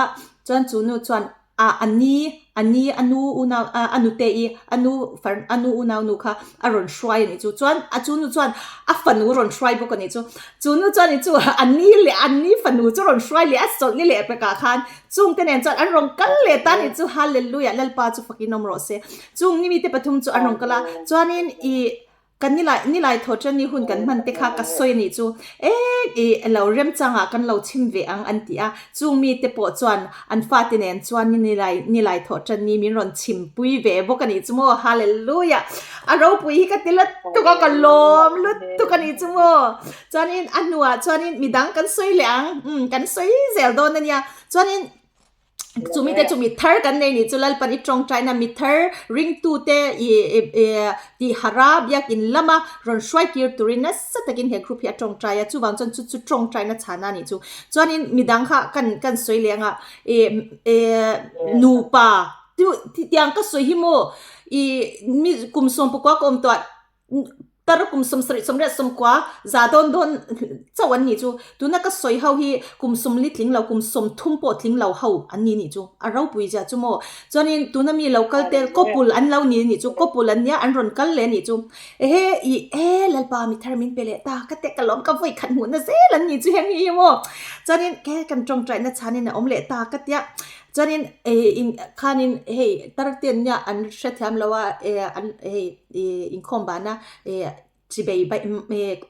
chuan chu nu chuan A a ni, a ni, a nu unau, a a nute i a nu far, a nu unau nu kha a rawn hruai a nih chu. Chuan a chu nu chuan a fanu rawn hruai bawk a nih chu. Chu nu chuan i chu a ni leh a ni fanu chu rawn hruai leh a sawlh ni leh pekah khan chungte nen chuan an rawn kal leh ta a nih chu. Hallelujah, Lalpa chu fakin awm rawh se. Chung ni mite pathum chu an rawn kal a, chuanin i Ka nilai nilai thaw ṭan ni hun kan hman te kha ka sawi a nih chu ek i lo remchangah kan lo chhim ve ang an ti a, chung mite pawh chuan an fate nen chuan nilai nilai thaw ṭan ni min rawn chhim pui ve bawk a nih chu maw Hallelujah a ropui hi ka ti lutuk a ka lawm lutuk a nih chu maw chuanin a hnuah chuanin midang kan sawi leh ang umm kan sawi zel dawn a nia chuanin Chumi te chu mi thar kan nei nih chu Lalpan i tawngtaina mi thar ringtute i tih harh a biakin lama rawn hruai tir turin nasa takin he group hi a tawngtai a chuvang chuan chu chu tawngtaina chhana a nih chu. Chuanin midang kha kan kan sawi leh anga i nupa tiang ka sawi hi maw i mi kum 19 ka awm tawh Tar kum 70 sawmriat sawmkua za dawn dawn chauh an nih chu. Tuna ka sawi ho hi kum 40 tling lo, kum 30 pawh tling lo ho an ni nih chu. A ropui zia chu maw. Chuanin tuna mi lo kal te couple an lo ni nih chu, couple an nia an rawn kal leh nih chu. Ehe ih e Lalpa mi thar min pe leh ta, ka te ka lawm ka vawi khat hmuhna zel an nih chu heng hi maw. Chuanin ke kan tawngtaina chhanin a awm leh ta ka tia. Chuanin in khanin hei tar te an nia an hrethiam lo a an hei. Ih inkhawm bana ih chibei bai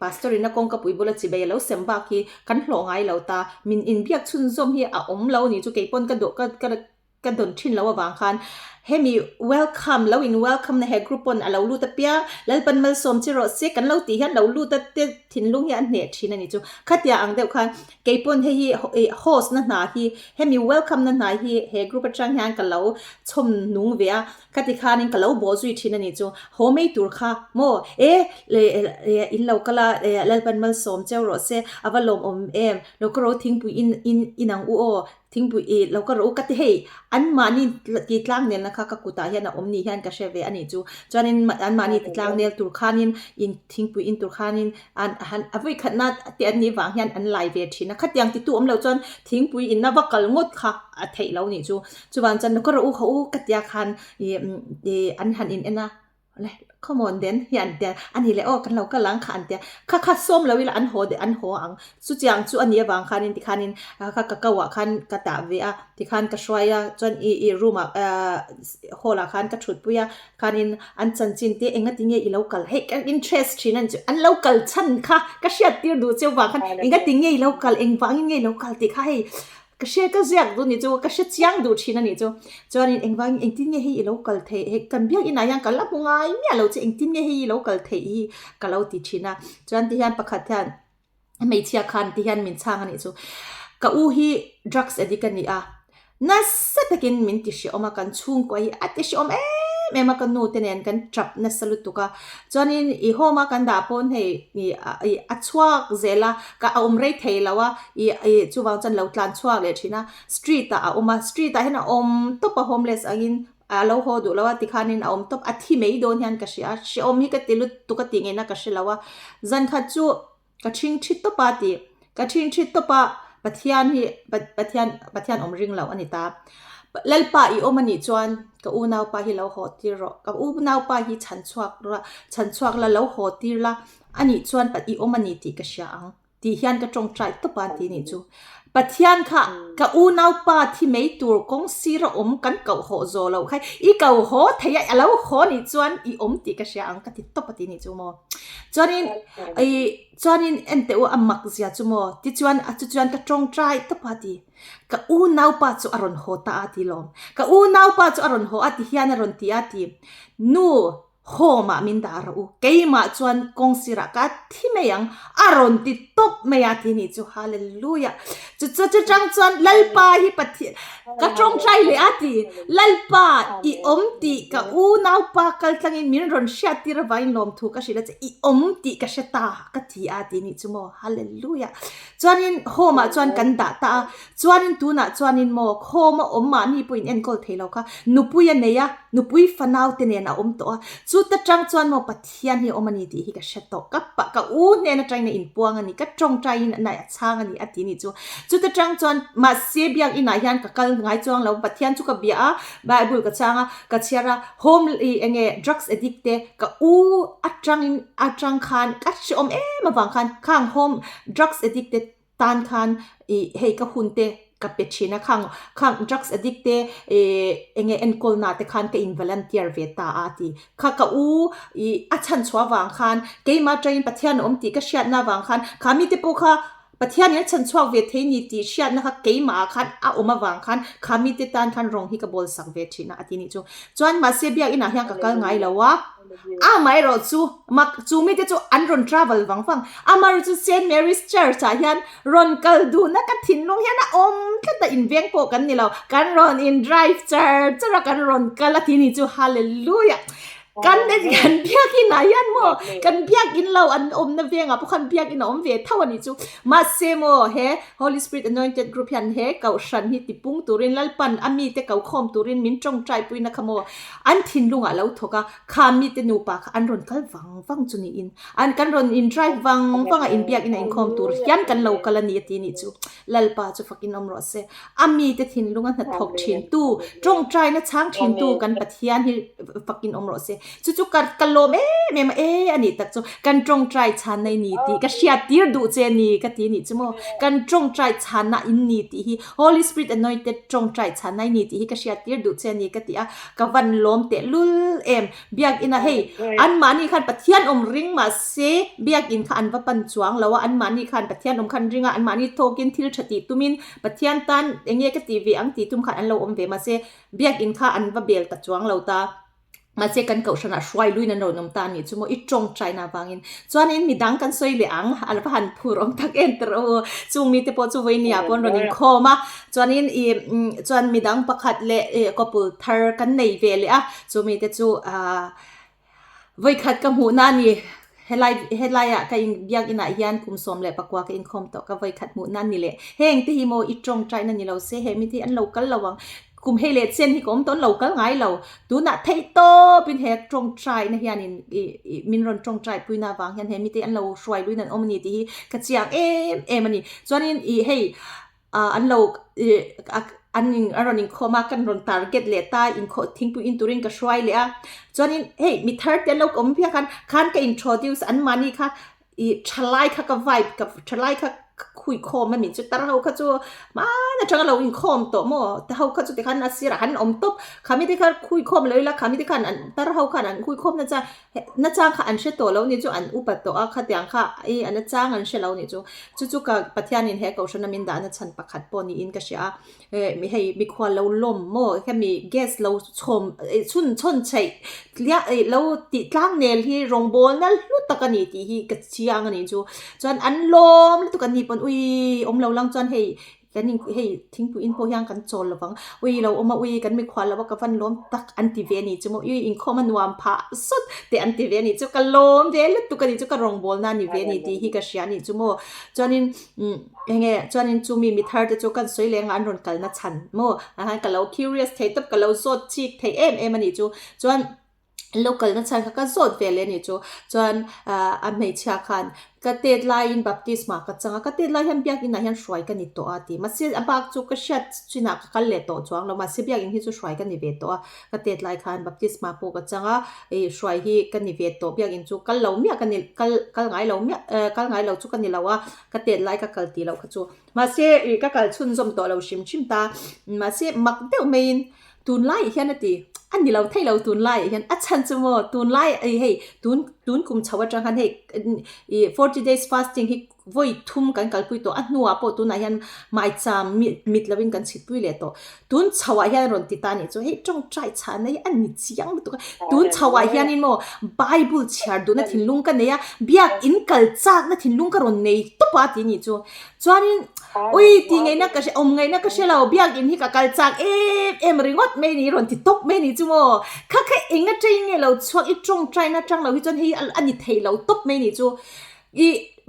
pastor in a kawngka pui bula chibei a lo sem bak hi kan hlawh ngai lo ta min inbiak chhunzawm hi a awm lo ni chu keipawn ka duh ka ka ka dawn thin lo avang khan hemi welcome lo in welcome na he group pawn a lo lut apiang Lalpan malsawm che rawh se kan lo tih hian lo lut a te thinlung hi a hneh thin a ni chu khatia ang deuh khan keipawn hei hi ih host na hna hi hemi welcome na hna hi he group atang hian ka lo chhawm nung ve a. Khati khanin ka lo bawh zui thin a nih chu. Haw mai tur kha maw? E, le, in lo kal a, Lalpan malsawm cheu rawh se, a va lawmawm em? Lo ka ro thingpui in, in, in ang u aw, thingpui i lo ka ro u ka ti hei, anmahni ti tlang nelna kha ka kutah hian a awm ni hian ka hre ve a nih chu. Chuanin anmahni ti tlang nel tur khanin in thingpui in tur khanin an han a vawi khatna te an nih vang hian an lai ve thin a. Khatiang titu awm lo chuan thingpui inna va kal ngawt kha a theih lo nih chu. Chuvang chuan ka rawh u kha u ka tia khan ih ih an han in en a le come on then hi an tia a ni leh aw kan lo kal ang kha an tia kha kha sawm lo ila an haw deh an haw ang chutiang chu a nih avang khanin tikhanin kha ka ko ah khan ka tah ve a tikhan ka hruai a chuan ih ih room ah ah hall ah khan ka thut pui a khanin an chanchin te enga tinge i lo kal hei ka interest thin a ni chu an lo kal chhan kha ka hriat tir duh cheu vang khan enga tinge i lo kal engvangin nge i lo kal tih kha hei. Ka hria ka ziak duh nih chu ka hre chiang duh thin a nih chu. Chuanin engvangin engtin nge hei i lo kal theih hei kan biak inah hian ka la hmu ngai miah lo che engtin nge hei i lo kal theih hi ka lo ti thin a. Chuan tihian pakhat hian hmeichhia khan tihian min chhang a nih chu. Ka u hi drugs addict a ni a, nasa takin min ti hrehawm a, kan chhungkua hi a ti hrehawm em em a ka nu te nen kan tap nasa lutuk a. Chuanin i home a kan dah pawn hei ih a chhuak zel a, ka a awm rei thei lo a, ih ih chuvang chuan lo tlan chhuak leh thin a, street ah a awm a, street ah hian a awm tawp a homeless angin a lo haw duh lo a tikhanin a awm tawp a thi mai dawn hian ka hria a, hrehawm hi ka ti lutuk a tih ngaihna ka hre lo a, zan khat chu ka ṭhing ṭhi tawp a tih ka ṭhing ṭhi tawp a Pathian hi Pathian Pathian awm ring lo a ni ta Lalpa i awm a nih chuan ka unaupa hi lo haw tir rawh ka unaupa hi chhan chhuak la chhan chhuak la lo haw tir la a nih chuan i awm a ni tih ka hria ang tih hian ka tawngtai tawp a ti nih chu Pathian kha ka unaupa thi mai tur kawng sira awm kan koh haw zawh loh kha i ko haw thei a a lo haw nih chuan i awm tih ka hria ang ka ti tawp a ti nih chu maw chuanin i chuanin enteh u a mak zia chu maw tichuan a chu chuan ka tawngtai tawp a ti ka unaupa chu a rawn haw ta a ti lawm ka unaupa chu a rawn haw a ti hian a rawn ti a ti nu Home ah min dah rawh u, keimah chuan kawng sirah ka thi mai ang, a rawn ti tawp mai a ti nih chu, Hallelujah! Chu chu chutang chuan Lalpa hi Pathian, ka tawngtai leh a ti, Lalpa i awm tih ka unaupa kal tlangin min rawn hriat tir avangin lawmthu ka hrilh a che, i awm tih ka hre ta ka ti a ti nih chu maw, Hallelujah! Chuanin home ah chuan kan dah ta a, Chuanin tunah chuanin maw khawm a awm mahni pawh in enkawl thei lo kha nupui a nei a, nupui fanau te nen a awm tawh a, chuta tang chuan maw Pathian hi a awm a ni tih hi ka hre tawh, ka pa ka u hnen atangin a inpuang a ni, ka tawngtaiin a a chhang a ni a ti nih chu. Chuta tang chuan mahse biakinah hian ka kal ngai chuang lo, Pathian chu ka bia a, Bible ka chang a, ka chhiar a, home ih enge drugs addict te ka u atangin atang khan ka hreawm em avang khan khang home drugs addict te tan khan ih hei ka hun te ka pe thin a khang khang drugs addict te ih enge enkawl na te khan ka in volunteer ve ta a ti kha ka u ih a chhan chhuah vang khan keimah atangin Pathian a awm tih ka hriatna avang khan kha mite pawh kha Pathian in a chhan chhuak ve thei ni tih hriatna kha keimah ah khan a awm avang khan kha mite tan khan rawng hi ka bawl sak ve thin a a ti nih chu chuan mahse biakinah hian ka kal ngai lo a. Amaherawh chu mak chu mite chu an rawn travel vang vang. Amaherawh chu Saint Mary's Church ah hian rawn kal duhna ka thinlung hian a awm tlat a, inveng pawh kan ni lo. Kan rawn in drive char char a, kan rawn kal a ti ni chu Hallelujah! Kan kan biakin ah hian maw kan biakin lo an awmna vengah pawh khan biakin a awm ve tho a nih chu. Mahse maw he Holy Spirit Anointed Group hian he kohhran hi tipung turin Lalpan a mite kokhawm turin min tawngtaipui na kha maw An thinlungah lo thawk a, kha mite nupa kha an rawn kal vang vang chu niin an kan rawn in drive vang vang a, inbiak in a inkhawm tur hian kan lo kal a ni a ti nih chu. Lalpa chu fakin awm rawh se. A mite thinlunga hnathawk thintu, tawngtaina chhang thintu kan Pathian hi fakin awm rawh se. Chu chu ka ka lawm em em a, e a nih tak chu kan tawngtai chhanna i ni tih ka hriat tir duh che a ni ka ti nih chu maw. Kan tawngtai chhanna in ni tih hi Holy Spirit anointed tawngtai chhanna i ni tih hi ka hriat tir duh che a ni ka ti a, ka van lawm teh lul em. Biakinn a hei anmahni khan Pathian awm ring mah se biakinn kha an va pan chuang lo a, anmahni khan Pathian awm khan ring a, anmahni thawkin thil tha tih tumin Pathian tan eng nge ka tih ve ang tih tum khan an lo awm ve mahse biakinn kha an va bel ta chuang lo ta. Mahse kan kohhranah hruai luin an rawn awm ta a nih chu maw i tawngtaina avangin. Chuanin midang kan sawi leh ang, a va han phur awm tak em ta rawh u. Chung mite pawh chu vawinia pawh an rawn inkhawm a, chuanin i chuan midang pakhat leh i couple thar kan nei ve leh a, chu mite chu ah vawikhat ka hmuhna a ni. Helai helaiah ka in biak inah hian kum 14 ka inkhawm tawh ka vawikhat hmuhna a ni leh. Heng te hi maw i tawngtaina ni lo se he mite hi an lo kal lo ang. Kum hei leh chen hi ka awm tawh an lo kal ngai lo. Tunah theih tawpin he tawngtaina hianin ih ih min rawn tawngtai puina avang hian he mite hi an lo hruai luin an awm a ni tih hi ka chiang em em a ni. Chuanin ih hei ah an lo ih an in a rawn inkhawm a kan rawn target leh ta inkhawh thingpui in turin ka hruai leh a chuanin hei mi thar te an lo awm viak a khan ka introduce an mahni kha ih thalai kha ka vibe ka thalai kha. khui khawm a ni chu tar ho kha chu hmaan atanga lo inkhawm tawh maw te ho kha chu tikhan a sirah han awm tawp khami te kha khui khawm lo ila khami te khan an tar ho khan an khui khawm nasa nachang kha an hre tawh lo ni chu an upa tawh a khatiang kha i a nachang an hre lo ni chu chu chu ka Pathianin he kohhrana min dahna chhan pakhat pawh niin ka hria a eh hei mikhual lo lawm maw hemi gas lo chhawm eh chhun chhawn chheih tliah eh lo tih tlang nel hi rawngbawl nal hlu tak a ni tih hi ka chiang a ni chu chuan an lawm lutuk an ni pawn ui awm lo lang chuan hei kan in hei thingpui in pawh hian kan chawl lo vang ui lo awm a ui kan mikhual lo a ka van lawm tak an ti ve a ni chu maw ui inkhawm a nuam phah sawt te an ti ve a ni chu ka lawm ve lutuk a ni chu ka rawngbawl na a ni ve a ni tih hi ka hria a ni chu maw chuanin umm eng nge chuanin chumi mi thar te chu kan sawi leng a an rawn kalna chhan maw ah khan ka lo curious thei tawp ka lo zawt chik thei em em a nih chu chuan an lo kalna chhan kha ka zawt ve leh a nih chu chuan ah a hmeichhia khan ka tet laiin baptisma ka chang a ka tet lai hian biakin ah hian hruai ka ni tawh a ti mahse a bak chu ka hriat chinah ka kal leh tawh chuang lo mahse biakin hi chu hruai ka ni ve tawh a ka tet lai khan baptisma pawh ka chang a ih hruai hi ka ni ve tawh biakin chu kal lo miah ka ni kal kal ngai lo miah eh kal ngai lo chu ka ni lo a. Ka tet lai ka kal tih loh kha chu. Mahse ih ka kal chhunzawm tawh lo hrim hrim ta. Mahse mak deuh maiin tunlaiah hian a ti, a ni lo thei lo tunlaiah hian a chhan chu maw tunlai ih hei tun tun kum chho atang khan hei ih forty days fasting hi vawi thum kan kalpui tawh a hnuah pawh tunah hian maicham mit mit lovin kan chhitpui leh tawh. Tun chhoah hian a rawn ti ta a nih chu hei tawngtai chhahna hi a ni chiang lutuk a. Tun chhoah hianin maw Bible chhiar duhna thinlung ka nei a, biak in kal chakna thinlung ka rawn nei tawp a ti a nih chu. Chuanin ui tih ngaihna ka hre awm ngaihna ka hre lo biak in hi ka kal chak em em ringawt mai a ni rawn ti tawp mai a nih chu maw. Kha kha eng atangin nge lo chhuak i tawngtaina atang lo hi chuan hei a ni thei lo tawp mai a nih chu. I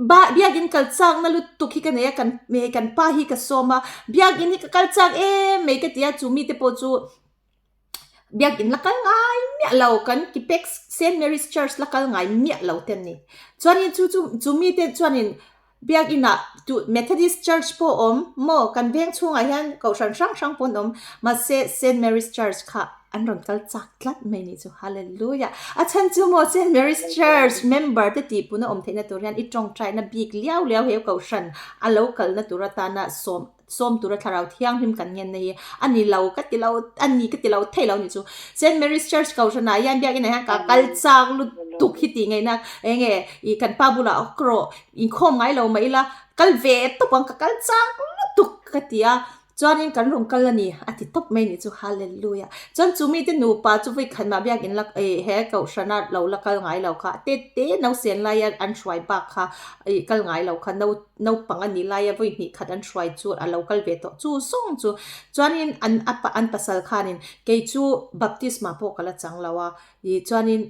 ba biakin kal chakna lutuk hi ka nei a kan hei kan pa hi ka sawm a biakin hi ka kal chak em mai ka ti a chu mite pawh chu biakin la kal ngai miah lo kan Kipex Saint Mary's Church la kal ngai miah lo te an ni chuanin chu chu chu mite chuanin biakin ah tu Methodist Church pawh awm maw kan veng chhungah hian kohhran hrang hrang pawh an awm mahse Saint Mary's Church kha An rawn kal chak tlat mai ni chu. Hallelujah. A chhan chu maw Saint Mary's Church member te tih puna awm theihna tur hian i tawngtaina bik liau liau he kohhran a lo kalna tur atana sawm sawm tura thlarau thianghlim kan ngenna hi a ni lo ka ti lo a ni ka ti lo thei lo ni chu. Saint Mary's Church kohhranah hian biakinah hian ka kal chak lutuk hi tih ngaihna eng nge i kan pa bulah awk rawh inkhawm ngai lo mah ila kal ve tawp ang ka kal chak lutuk ka ti a. Chuanin kan rawn kal a ni, a ti tawp mai nih chu, Hallelujah. Chuan chu mite nupa chu vawi khat mah biakin la eh he kohhrana lo la kal ngai lo kha, te te nausen laia an hruai bak kha ih kal ngai lo kha, no naupang a nih laia vawi hnih khat an hruai chu a lo kal ve tawh chu zawng chu. Chuanin an a an pasal khanin kei chu baptisma pawh ka la chang lo a, ih chuanin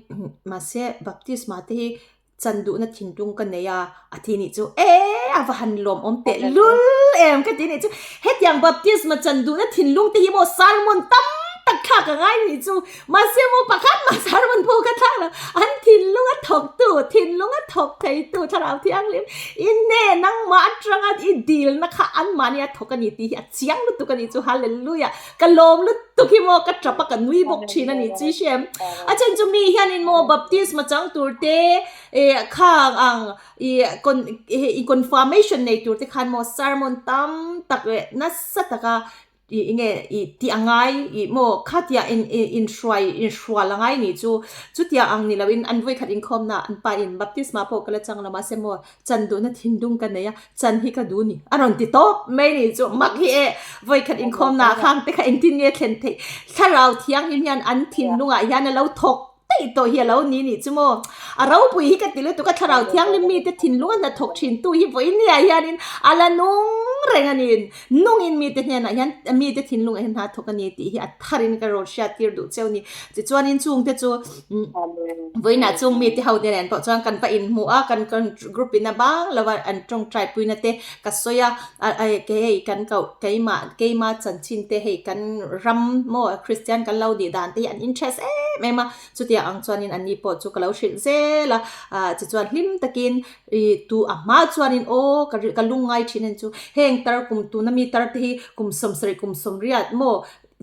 mahse baptisma te hi Chan duhna thinlung ka nei a, a ti nih chu ee a va han lawmawm teh lul em ka ti nih chu. Hetiang baptisma chan duhna thinlung te hi maw sermon tam tak thlak a ngai nih chu. Mahse maw pakhat mah sermon pawh ka thlak lo. An thinlung a thawk tu, thinlung a thawk thei tu thlarau thianghlim i hne nangmah atanga i dilna kha anmahni a thawk a ni tih hi a chiang lutuk a nih chu. Hallelujah! Ka lawm lutuk hi maw ka tap a ka nui bawk thin a ni chi hrem. A then chu mi hianin maw baptisma chang tur te eh khang ang ih con ih confirmation nei tur te khan maw sermon tam tak leh nasa taka ih eng nge ih tih a ngai ih maw khatia in ih inhruai inhrual a ngai nih chu chutia ang ni loin an vawikhat inkhawmna an pa in baptisma pawh ka la chang lo mahse maw Chan duhna thinlung ka nei a, chan hi ka duh ni. A rawn ti tawp mai ni chu mak hi e, vawikhat inkhawmna ah khang te kha engtin nge thlen theih? Thlarau thianghlim hian an thinlungah hian a lo thawk daih tawh hi a lo ni nih chu maw? A ropui hi ka ti lutuk a, thlarau thianghlim mite thinlung a hnathawk thintu hi vawinia hianin a la nung reng a ni. Nungin mite hnenah hian mite thinlungah hian hna thawk a ni tih hi a tharin ka rawn hriat tir duh cheu a ni. Tichuanin chungte chu vawiinah chung mite ho te nen pawh chuan kan va inhmuh a, kan group in a bang lo a an tawngtai puina te ka sawi a, kei hei kan koh keimah keima chanchin te hei kan ram maw Kristian kan lo nih dan te hi an interest em em a, chutiang ang chuanin anni pawh chu ka lo hrilh zel a, tichuan hlim takin I tu a hma chuanin aw ka ka lungngai thin en chu heng tar kum tuna mi tar te hi kum 70 kum 80 maw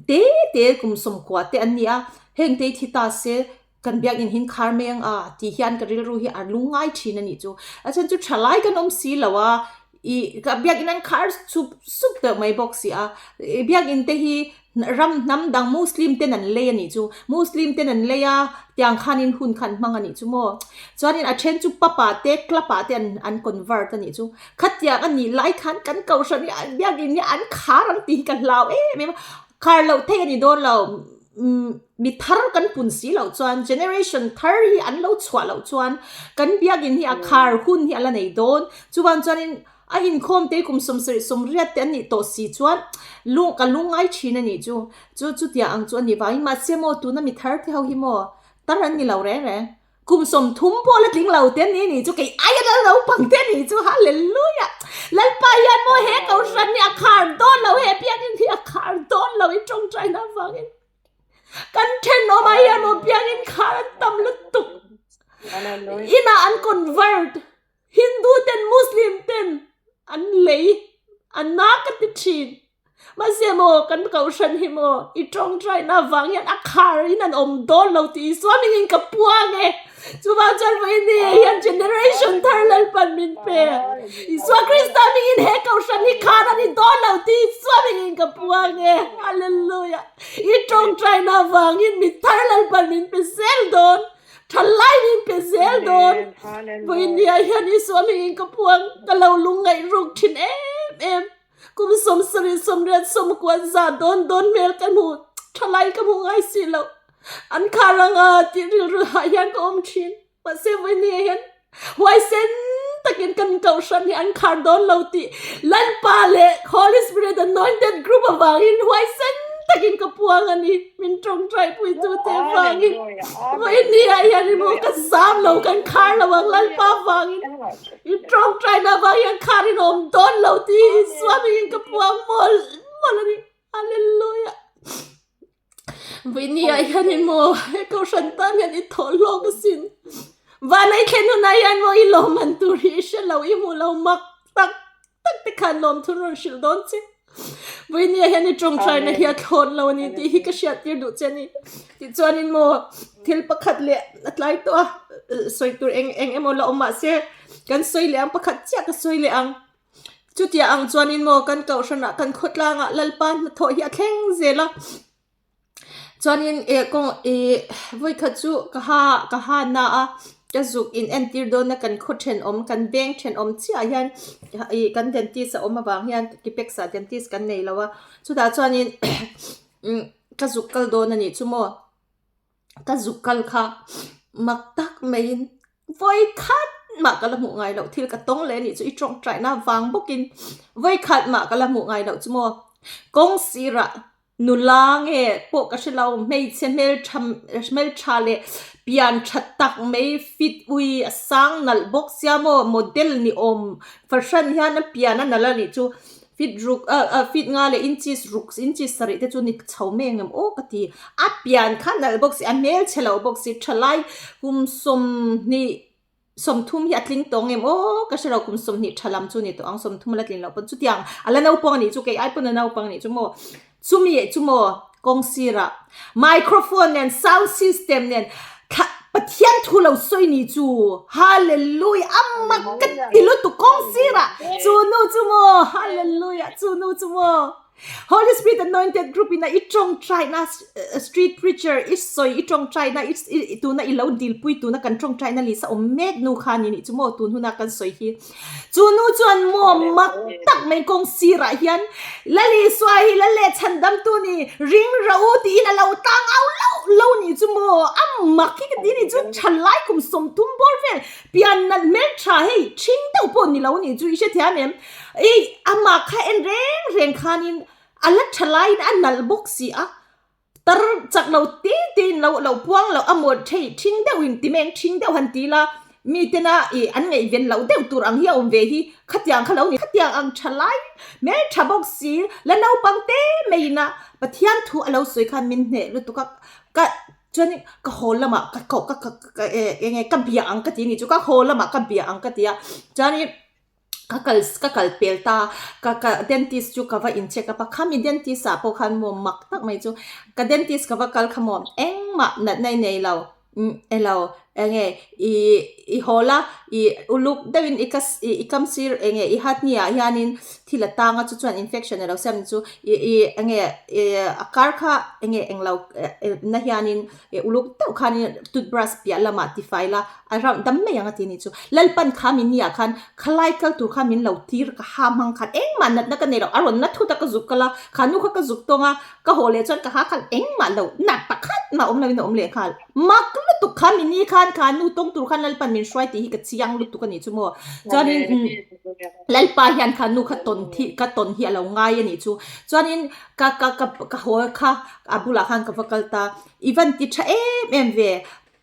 te te kum 90 te an ni a heng te hi thi ta se kan biakin hin khar mai ang a tih hian ka rilru hi a lungngai thin a nih chu a chhan chu thalai kan awm si lo a. I ka biakin an khar sup sup deuh mai bawk si a, i biakin te hi ram hnam dang muslim ten an lei a nih chu, muslim ten an lei a tiang khanin hun kha an hmang a nih chu maw. Chuanin a then chu pub ah te club ah te an an convert a nih chu. Khatiang a nih lai khan kan kohhran hi biakin hi an khar ang tih hi ka hlau em em a, khar loh theih a ni dawn lo. Umm mi thar kan pun si loh chuan generation thar hi an lo chhuah loh chuan kan biakin hi a khar hun hi a la nei dawn. Chuvang chuanin a inkhawm te kum sawmsarih sawmriat te an nih tawh si chuan lung ka lungngai thin a nih chu. Chu chutiang ang chu a ni vangin mahse maw tuna mi thar te ho hi maw tar an ni lo reng reng. Kum 30 pawh la tling lo te ni ni chu kei aia lal naupang te ni chu hallelujah Lalpa hian maw he kohhran hi a khar dawn lo he biakinn hi a khar dawn lo i tawngtaina avangin kan thenawmah hian maw biakinn khar an tam lutuk inah an convert Hindu ten Muslim ten an lei a na ka ti thin. Mahse maw kan kohhran hi maw i tawngtaina avang hian a khar in an awm dawn lo tih Isua hmingin ka puang e. Chuvang chuan vawiin hian generation thar Lalpan min pe. Isua Krista hmingin he kohhran hi khar a ni dawn lo tih Isua hmingin ka puang e. Hallelujah. I tawngtaina avangin mi thar Lalpan min pe zel dawn. Thalai min pe zel dawn. Vawiin hian Isua hmingin ka puang ka lo lungngaih ruk thin em em. Kum 70 sawmriat sawmkuat za dawn dawn hmel ka hmu thalai ka hmu ngai si lo. An khar anga tih rilru ah hian ka awm thin. Mahse vawiin hian huaisen takin kan kohhran hi an khar dawn lo tih Lalpa leh Holy Spirit Anointed Group avangin huaisen takin ka puang a ni. Min tawngtai puitu te avangin vawiin hian i ka zam lo kan khar lo ang Lalpa avangin. I tawngtaina avang hian khar in awm dawn lo tih hi Isua hmingin ka puang mawlh mawlh a ni. Hallelujah. Vawinia hian in maw he kohhran tan hian i thaw hlawk asin. Van ei thlen hunah hian maw i lawmman tur hi i hre lo i hmuh lo mak tak tak te khan lawmthun rawn hrilh dawn che. Vawinia hian i tawngtaina hi a thlawn lo a ni tih hi ka hriat tir duh che a ni. Tichuanin maw thil pakhat leh a tlai tawh a, sawi tur eng eng emaw la awm mahse kan sawi leh ang pakhat chiah ka sawi leh ang. Chutiang ang chuanin maw kan kohhranah kan khawtlangah Lalpa hnathawh hi a thleng zel a. Chuanin eh kawng ih vawikhat chu ka ha ka ha na a ka zuk in entir dawn a kan khaw thenawm kan veng thenawm chiah hian ih kan dentist a awm avang hian Kipex ah dentist kan nei lo a chutah chuanin umm ka zuk kal dawn a nih chu maw ka zuk kal kha mak tak maiin vawikhat mah ka la hmuh ngai loh thil ka tawng leh a nih chu i tawngtaina vang bawkin vawikhat mah ka la hmuh ngai loh chu maw kawng sirah Nula nge pawh ka hre lo, hmeichhe hmeltha hmeltha leh pian tha tak mai fit ui a sang nalh bawk sia maw model ni awm fahran hian a pian a nalh a nih chu fit ruk ah ah fit nga leh inches ruk inches sarih te chu ni chho mai ang em aw ka ti a pian kha nalh bawk si a hmelchhe loh bawk si thalai kum 20 30 hi a tling tawh ang em aw ka hre lo kum 20 tha lam chu ni tawh ang 30 la tlin loh pawn chutiang a la naupang a nih chu kei ai pawn a naupang a nih chu maw chumi chu maw kawng sirah microphone nen sound system nen thla Pathian thu lo sawi ni chu hallelujah a mak ka ti lutuk kawng sirah chu nu chu maw hallelujah chu nu chu maw. Holy Spirit Anointed Group ina i tawngtaina street preacher i sawi i tawngtaina i tuna i lo dilpui tuna kan tawngtaina lisa awm mek nu kha ni nih chu maw tun huna kan sawi hi chu nu chuan maw mak tak mai kawng sirah hian Lal Isua hi Lal leh chhandamtu ni ring rawh u tiin a lo tang au loh lo ni chu maw a mak hi ka ti ni chu thalai kum 30 bawr vel pian nalh hmeltha hei thing deuh pawh ni lo ni chu i hrethiam em Ei, amah kha en reng reng khanin a la tha laiin a nalh bawk si a, tar chak lo te tein lo lo puang loh a maw thei thing deuhin ti meng thing deuh han ti la, mi tena ih an ngaihven loh deuh tur ang hi a awm ve hi, khatiang kha lo ni, khatiang ang tha lai hmeltha bawk si, la naupang te maiin a Pathian thu a lo sawi khan min hneh lutuk a, ka chuanin ka haw lamah ka koh ka ka eng nge ka bia ang ka ti ni chu ka haw lamah ka bia ang ka ti a, chuanin. ka kal ka kal pel ta ka ka dentist chu ka va in check up a khami dentist ah pawh khan maw mak tak mai chu ka dentist ka va kal kha maw engmah natna i nei lo umm elo. Enge i i haw la i uluk deuhin i ka i kam sir enge i hatni ah hianin thil a tang a chu chuan infection alo siam chu i i enge i a kar kha enge englo na hianin uluk deuh khanin toothbrush piah lamah tifai la a rauh dam mai ang a ti a ni chu. Lalpan kha min ni ah khan khalai kal tur kha min lo tir ka ha hmang khan engmah natna ka nei lo a rawn na thut a ka zuk kal a kha nu kha ka zuk tawng a ka haw leh chuan ka ha khan engmah lo nat pakhat mah awm loin a awm leh nghal. Mak lutuk kha mi ni khan kha nu tawng tur khan Lalpan min hruai tih hi ka chiang lutuk a nih chu maw. Chuanin Lalpa hian kha nu kha tawn thi ka tawn hi a lo ngai a nih chu. Chuanin ka ka ka ka haw kha a bulah khan ka va kal ta. I van ti tha em em ve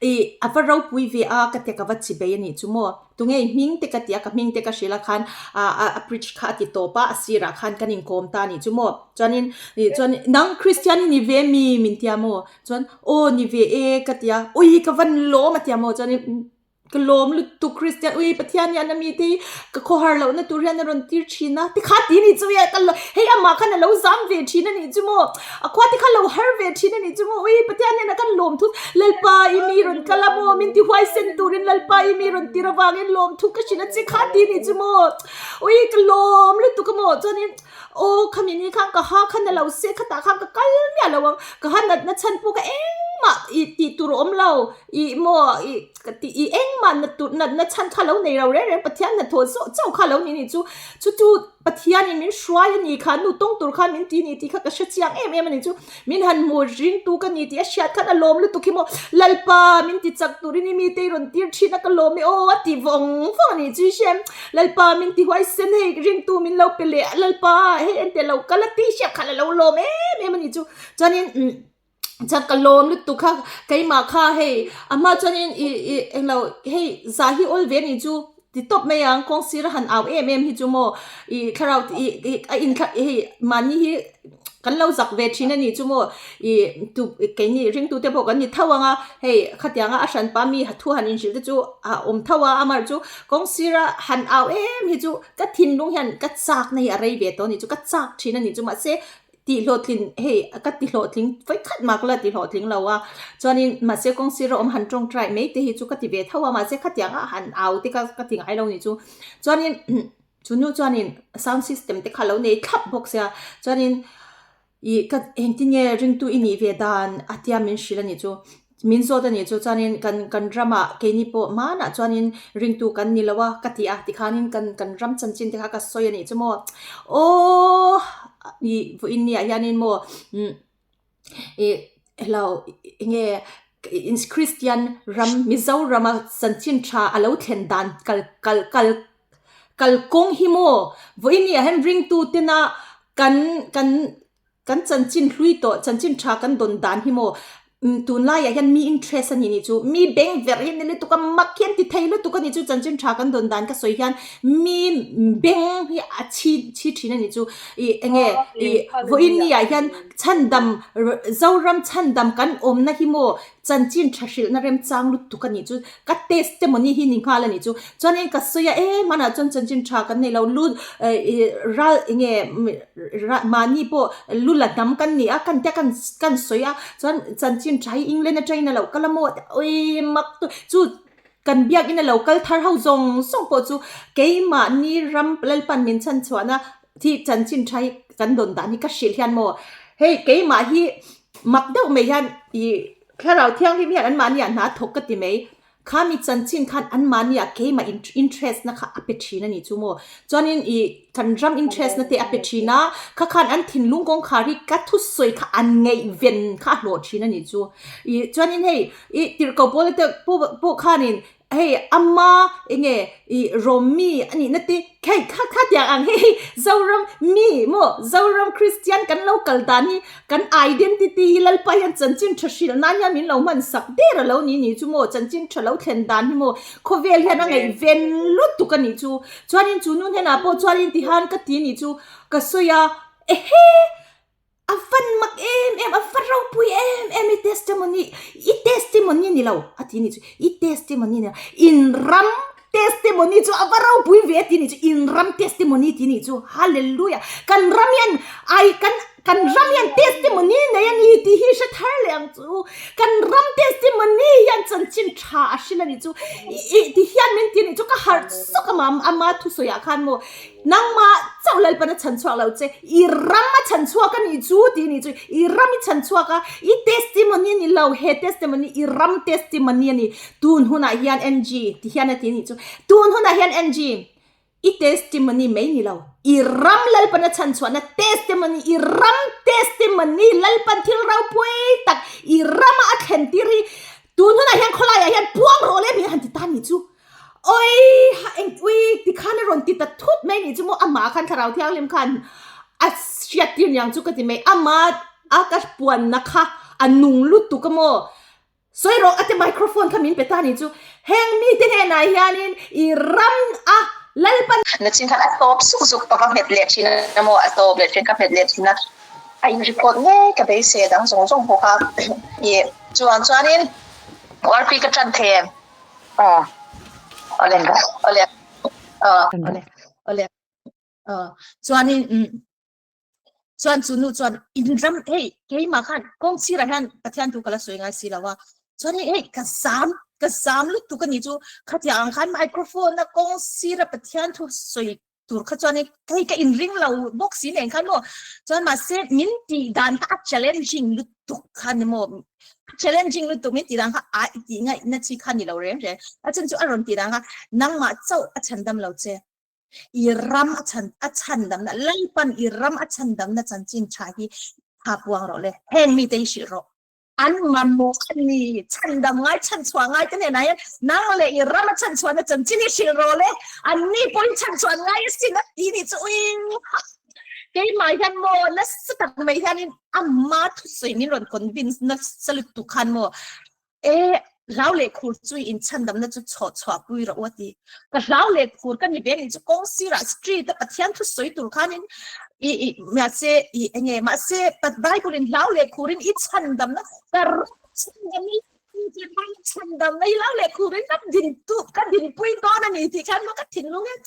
i a va ropui ve a ka tia ka va chi bei a nih chu maw. Tunge i hming te ka ti a, ka hming te ka hrilh a khan a preach kha a ti tawp a, a sirah khan kan inkawm ta a nih chu maw. Chuanin chuan nang Kristian i ni ve mi min tia maw? Chuan aw ni ve e ka ti a, ui ka van lawm a ti a maw chuanin ka lawm lutuk Kristian ui Pathian hian a mite hi ka khawhar lohna tur hian a rawn tir thin a tikha ti ni chu e ka hei amah khan a lo zam ve thin a nih chu maw a khua te kha lo har ve thin a nih chu maw ui Pathian hian a kan lawm thu Lalpa i mi rawn kal a maw min ti huaisen turin Lalpa i mi rawn tir avangin lawm thu ka hrilh a che kha ti ni chu maw ui ka lawm lutuk a maw chuanin Aw khami ni khan ka ha khan a lo se khatah khan ka kal miah lo ang, ka ha natna chhan pawh kha engmah ih tih tur a awm lo, ih maw ih ka tih ih engmah nat tur natna chhan kha lo nei lo reng reng Pathian hnathawh zawh chauh kha lo ni nih chu, chu chu Pathianin min hruai a ni kha nu tawng tur khan min ti a ni tih kha ka hre chiang em em a ni chu, min han hmu ringtu ka ni tih a hriat khan a lawm lutuk hi maw Lalpa min ti chak turin i mite i rawn tir thin a ka lawm e aw a ti vawng vawng a ni chu i hre. Lalpa min ti huaisen hei ringtu min lo pe leh a Lalpa hei ente lo kal a ti hriat khan a lo lawm em em a ni chu chuanin umm chuan ka lawm lutuk kha keimah kha hei a hma chuanin ih ih englo hei zah hi awl ve a ni chu ti tawp mai ang kawng sir a han au em em hi chu maw ih thlarau ih ih a in hei mahni hi kan lo zak ve thin a ni chu maw ih tu keini ringtute pawh kan ni tho ang a hei khatianga a hranpa mi thu han inhrilh te chu a awm tho a amaherawh chu kawng sira han au em hi chu ka thinlung hian ka chak na hi a rei ve tawh a ni chu ka chak thin a ni chu mahse tihhlawhtlin hei ka tihlawhtling vawi khat mah ka la tihlawhtling lo a chuanin mahse kawng sira awm han tawngtai mai te hi chu ka ti ve tho a mahse khatianga han au te kha ka ti ngai lo a ni chu chuanin. Chu nu chuanin sound system te kha lo nei thlap bawk sia chuanin ih ka engtin nge ringtu i nih ve dan a tia min hrilh a nih chu min zawt a nih chu chuanin kan kan ramah keini pawh hmanah chuanin ringtu kan ni lo a ka ti a tikhanin kan kan ram chanchin te kha ka sawi a nih chu maw aww ih vawiin ni ah hianin maw umm ih hlo enge Christian ram Mizoram a chanchin tha a lo thlen dan kal kal kal kalkawng hi maw vawiin ni ah hian ringtu tena kan kan kan chanchin hlui tawh chanchin tha kan dawn dan hi maw tunlai ah hian mi interest a ni nih chu mi beng verh hi a ni lutuk a mak hian ti thei lutuk a ni chu chanchin tha kan dawn dan ka sawi hian mi beng hi a chhi chhi thin a ni chu ih enge ih vawiin ni ah hian Chhandam, Zoram chhandam kan awmna hi maw chanchin tha hrilhna remchang lutuk a nih chu, ka testimony hi ni nghal a nih chu. Chuanin ka sawi a, e hmanah chuan chanchin tha kan nei lo, lu ral enge mahni pawh lu la hnam kan ni a, kan tia kan kan sawi a, chuan chanchin tha hi England atangin a lo kal a maw ui mak chu Kan biakina lo kal thar ho zawng zawng pawh chu keimahni ram Lalpan min chhan chhuahna thi chanchin tha hi kan dawn dan hi ka hrilh hian maw hei keimah hi mak deuh mai hian ih thlarau thianghlim hian anmahni ah hna thawk ka ti mai khami chanchin khan anmahni ah keimah interest na kha a pe thin a nih chu maw chuanin ih kan ram interest na te a pe thin a kha khan an thinlung kawngkhar hi ka thusawi kha an ngaihven kha a hlawh thin a nih chu ih chuanin hei Ih tirhkoh pawl te pawh khanin hei ama enge ih rawm mi a nihna te hei kha kha tiang ang hei hei Zoram mi maw Zoram Christian kan lo kal dan hi kan identity hi Lalpa hian chanchin tha hrilh nan hian min lo hman sak der a lo ni ni chu maw chanchin tha lo thlen dan hi maw khawvel hian a ngaihven lutuk a nih chu chuanin chu nu hnenah pawh chuanin tihan ka ti nih chu ka sawi a ehe A van mak em em, a va ropui em em i testimony, i testimony ni lo a ti ni chu, i testimony ni lo, in ram testimony chu a va ropui ve a ti ni chu, in ram testimony ti ni chu, hallelujah, kan ram hian ai kan kan ram hian testimony nei a ni tih hi hre thar leh ang chu, kan ram testimony hian. chanchin tha a hril a nih chu i ti hian min ti a nih chu ka harh sawk a mam ama thusawi ah khan maw nangmah chauh Lalpan a chhan chhuak lo che i ram a chhan chhuak a nih chu tih a nih chu i ram i chhan chhuak a i testimony a ni lo he testimony i ram testimony a ni tun hunah hian NG ti hian a ti a nih chu tun hunah hian NG I testimony mai ni lo, i ram Lalpan a chhan chhuahna testimony, i ram testimony Lalpan thil ropui tak i rama a thlen tir hi tun hunah hian khawlaiah hian puang rawh le min han ti ta ni chu. Oi ha eng ui tikhan a rawn ti ta thut mai ni chu maw amah khan Thlarau Thianghlim khan a hriat tir niang chu ka ti mai ama a ka puanna kha a nung lutuk a maw. Sawi rawh a te microphone kha min pe ta ni chu heng mite hnenah hianin i ram a Lalpan. Nachin khan a tawp zuk zuk ka va hmet leh thin a maw a tawp leh thin ka hmet leh thin a a in record ngei ka beisei dang zawng zawng bawk a i chuan chuanin URP ka tan thei em? Aw awle awle awle awle chuanin Chuan chu nu chuan in ram hei keimah khan kawng sirah hian Pathian thu ka la sawi ngai si lo a, chuan hei hei ka zam ka zam lutuk a ni chu khatiang ang khan microphone a kawng sira Pathian thu sawi tur kha chuan hei ka inring lo bawk si nen khan maw chuan mahse min tih dan kha a challenging lutuk kha ni maw challenging lutuk min tih dan kha a tih ngaihna chi kha ni lo reng reng a chhan chu a rawn tih dan kha nangmah chauh a chhandam lo che. I ram a chhan a chhandamna Lalpan i ram a chhandamna chanchin tha hi tha puang rawh le heng mite hi hrilh rawh an mamawh a ni chhandam ngai chhanchhuah ngai te hnenah hian nang leh i ram a chhanchhuahna chanchin hi hrilh rawh le an ni pawhin chhanchhuah ngai asin a ti nih chu uing keimah hian maw nasa tak mai hianin ama thusawi min rawn convince nasa lutuk khan maw E, hlau leh khur chu in chhandamna chu chhawh chhuah pui rawh u a ti. Ka hlau leh khur ka ni ve nih chu kawng sirah street a Pathian thu sawi tur khanin i i mahse i enge mahse Bible in hlau leh khurin i chhandamna ka chhandamna chhandamna i hlau leh khurin ka din tu ka dinpui dawn a ni tih khan maw ka thinlung hian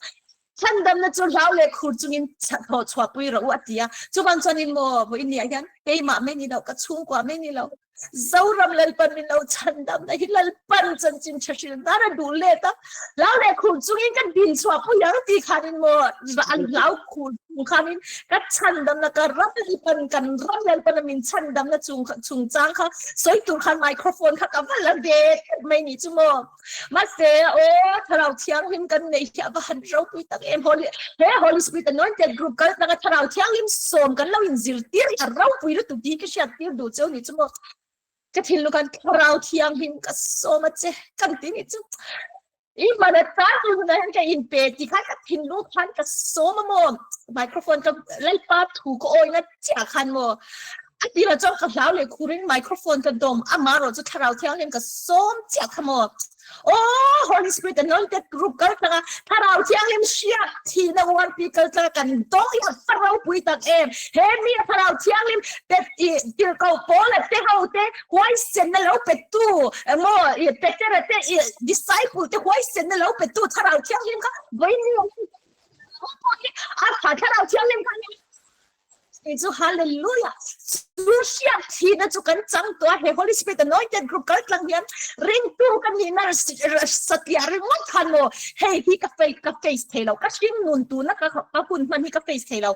Chhandamna chu hlau leh khur chungin thawh chhuahpui rawh u a ti a. Chuvang chuanin maw vawiin ni ah hian keimah mai ni lo, ka chhungkua mai ni lo, Zoram Lalpan min lo chhandamna hi Lalpan chanchin tha hrilh nan a duh let a. Hlau leh khur chungin ka din chhuahpui ang tih khanin maw an hlau khur chung khanin ka chhandamna ka ram Lalpan kan ram Lalpan a min chhandamna chung chungchang kha sawi tur khan microphone kha ka va la ve tlat mai ni chu maw. Mahse, aw, Thlarau Thianghlim kan neih hi a va han ropui tak em. Holy, he Holy Spirit Anointed Group kal tlanga Thlarau Thianghlim sawm kan lo inzirtir hi a ropui lutuk tih hi ka hriattir duh cheu ni chu maw. Ka thinlung khan Thlarau Thianghlim ka sawm a che kan ti ni chu. I hman a tan tur hunah hian ka inpe tih khan ka thinlung khan ka sawm a maw. Microphone ka Lalpa thu ka awina chiah khan maw. A tirah chuan ka hlau leh khurin microphone ka dawm, amah erawh chu Thlarau Thianghlim ka sawm chiah kha maw. Aw Holy Spirit anointed group kal tlanga Thlarau Thianghlim hriat thihna uarpi kal tlanga kan dawng hi a va ropui tak em. He mi a Thlarau Thianghlim pe i tirhkoh pawl a te ho te huaisenna lo pe tu emaw i Petera te i disciple te huaisenna lo pe tu Thlarau Thianghlim kha vawiin a Thlarau Thianghlim kha Kei chu Hallelujah! Chu hriat thihna chu kan chang tawh a, he Holy Spirit Anointed Group kal tlang hian ringtu ka nihna satliah ringawt khan maw hei hi ka face ka face thei lo, ka hring nun tuna ka ka hun hman hi ka face thei lo.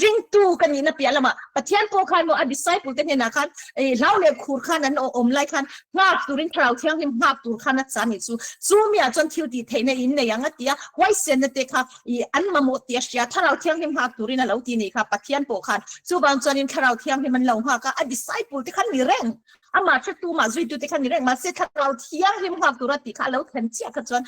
Ringtu ka nihna piah lamah Pathian pawh khan maw a disciple te hnenah khan hlau leh khur khan an awm lai khan nghak turin Thlarau Thianghlim nghak tur khan a chah a nih chu. Chu miah chuan thil tih theihna in nei ang a ti a, huaisenna te kha I an mamawh tih a hria, Thlarau Thianghlim nghak turin a lo ti nih kha, Pathian pawh khan. Chuvang chuanin Thlarau Thianghlim an lo nghak a, a disciple te khan ni reng, amah hretu mah zuitu te khan ni reng, mahse Thlarau Thianghlim nghak tura tih kha a lo thlen chiah kha chuan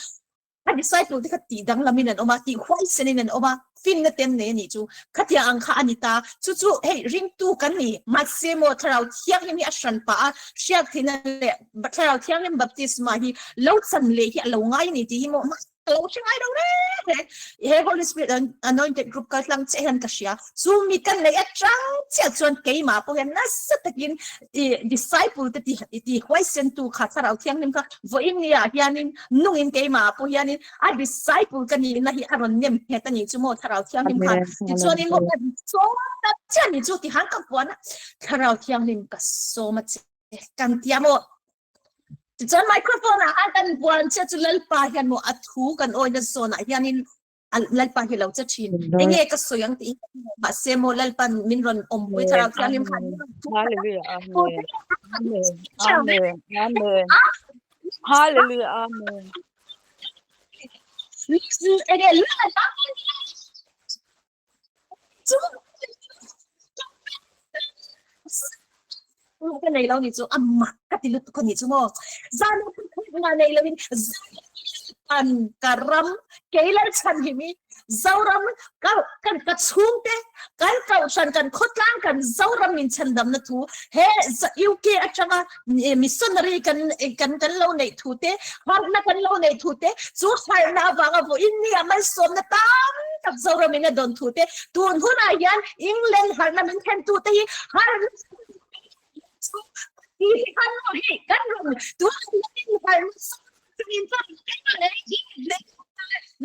a disciple te kha tih danglamin an awm a, tih huaisenin an awm a, finna tem nei a nih chu. Khatiang ang kha a ni ta. Chu chu hei ringtu kan ni, mahse maw Thlarau Thianghlim hi a hran pah a, hriat theihna leh Thlarau Thianghlim baptisma hi lo chan leh hi a lo ngai a ni tih hi maw Ka lo hre ngai lo reng reng. He Holy Spirit Anointed Group kal tlang chiah hian ka hria. Chu mi ka neih atang chiah chuan keimah pawh hian nasa takin i disciple te ti ti huaisen tu kha Thlarau Thianghlim kha vawiin ni ah hianin nungin keimah pawh hianin a disciple ka nihna hi a rawn nem nghet a nih chu maw Thlarau Thianghlim khan. Tichuanin maw ka sawm ta chiah ni chu tihan ka puan a, Thlarau Thianghlim ka sawm a che kan tia maw. Tichuan microphone ah khan kan buan che chu Lalpa hian maw a thu kan awina zawnah hianin Lalpa hi lo che thin. Enge ka sawi ang tih mahse maw Lalpan min rawn awmpui thlarau thianghlim khan min rawn thu. Hallelujah. Amen. Amen. Amen. Amen. Hallelujah. Amen. Enge chu ka nei lo ni chu a mak ka ti lutuk ani chu maw zan nga nei lo in an ka ram kei lal chhan hi mi Zoram ka kan ka chhungte kan kohhran kan khawtlang kan Zoram min chhandam na thu he UK atanga missionary kan kan kan lo nei thu te harna kan lo nei thu te chu harna awanga vo in ni a malsawm na tam tak Zoram in a dawn thu te tun hunah hian England harna min thlen tu te hi har ti khan lo hi kan ron tu in har in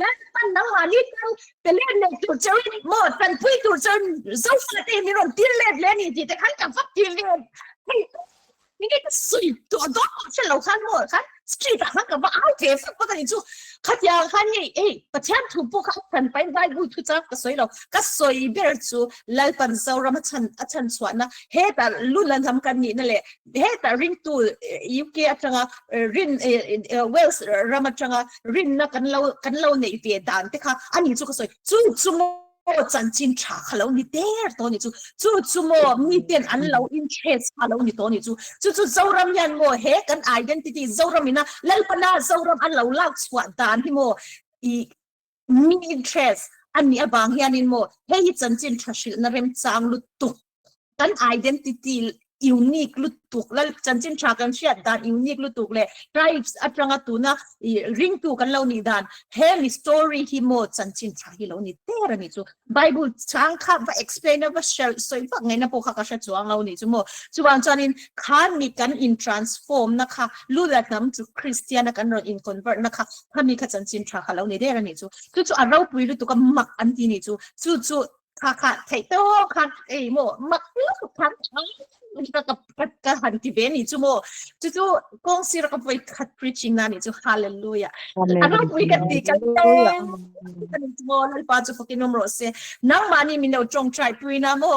lan pan nang ma ni tan te le nei tur cheu mo tan pui tur cheu zo fa te mi ron tir let le ni ti te khan ka vak ti ve hei ni ke sui to do che lo khan mo khan street ah khan ka va au ve fak pa ni chu khatia khan hei ei Pathian thu pawh kha a chan pai Bible thu chang ka sawi lo ka sawi ber chu Lalpan Zoram a chan a chan chhuahna heta lun lam kan nihna leh heta ringtu UK atanga rin Wales ram atanga rinna kan lo kan lo neih ve dan te kha ani chu ka sawi chu chu maw chanchin tha kha lo ni der to ni chu chu chu maw mi ten an lo interest kha lo ni to ni chu chu chu Zoram hian maw he kan identity Zoram ina Lalpana Zoram an lo lak chhuah dan hi maw i mi interest an nih avang hianin maw hei hi chanchin tha hrilhna remchang lutuk kan identity unique lutuk lal chanchin tha kan hriat dan unique lutuk leh tribes atanga tuna i ringtu kan lo nih dan he mi story hi maw chanchin tha hi lo ni ter ani chu Bible chang kha va explain a va share sawi vak ngaihna pawh kha ka hre chuang lo ni chu maw chuwang chuanin khan mi kan in transform na kha lula hnam chu Christian a kan rawn in convert na kha khami kha chanchin tha kha lo ni der ani chu chu chu a ropui lutuk a mak an ti ni chu chu chu kha kha theih tawk kha ei maw mak lutuk khan ka ka ka ka han ti ve ni chu maw chu chu kawng sir ka voi khat preaching na ni chu hallelujah a ropui ka ti ka te chu maw lalpa chu fakin awm rawh se nangmahni min lo tawngtai pui na maw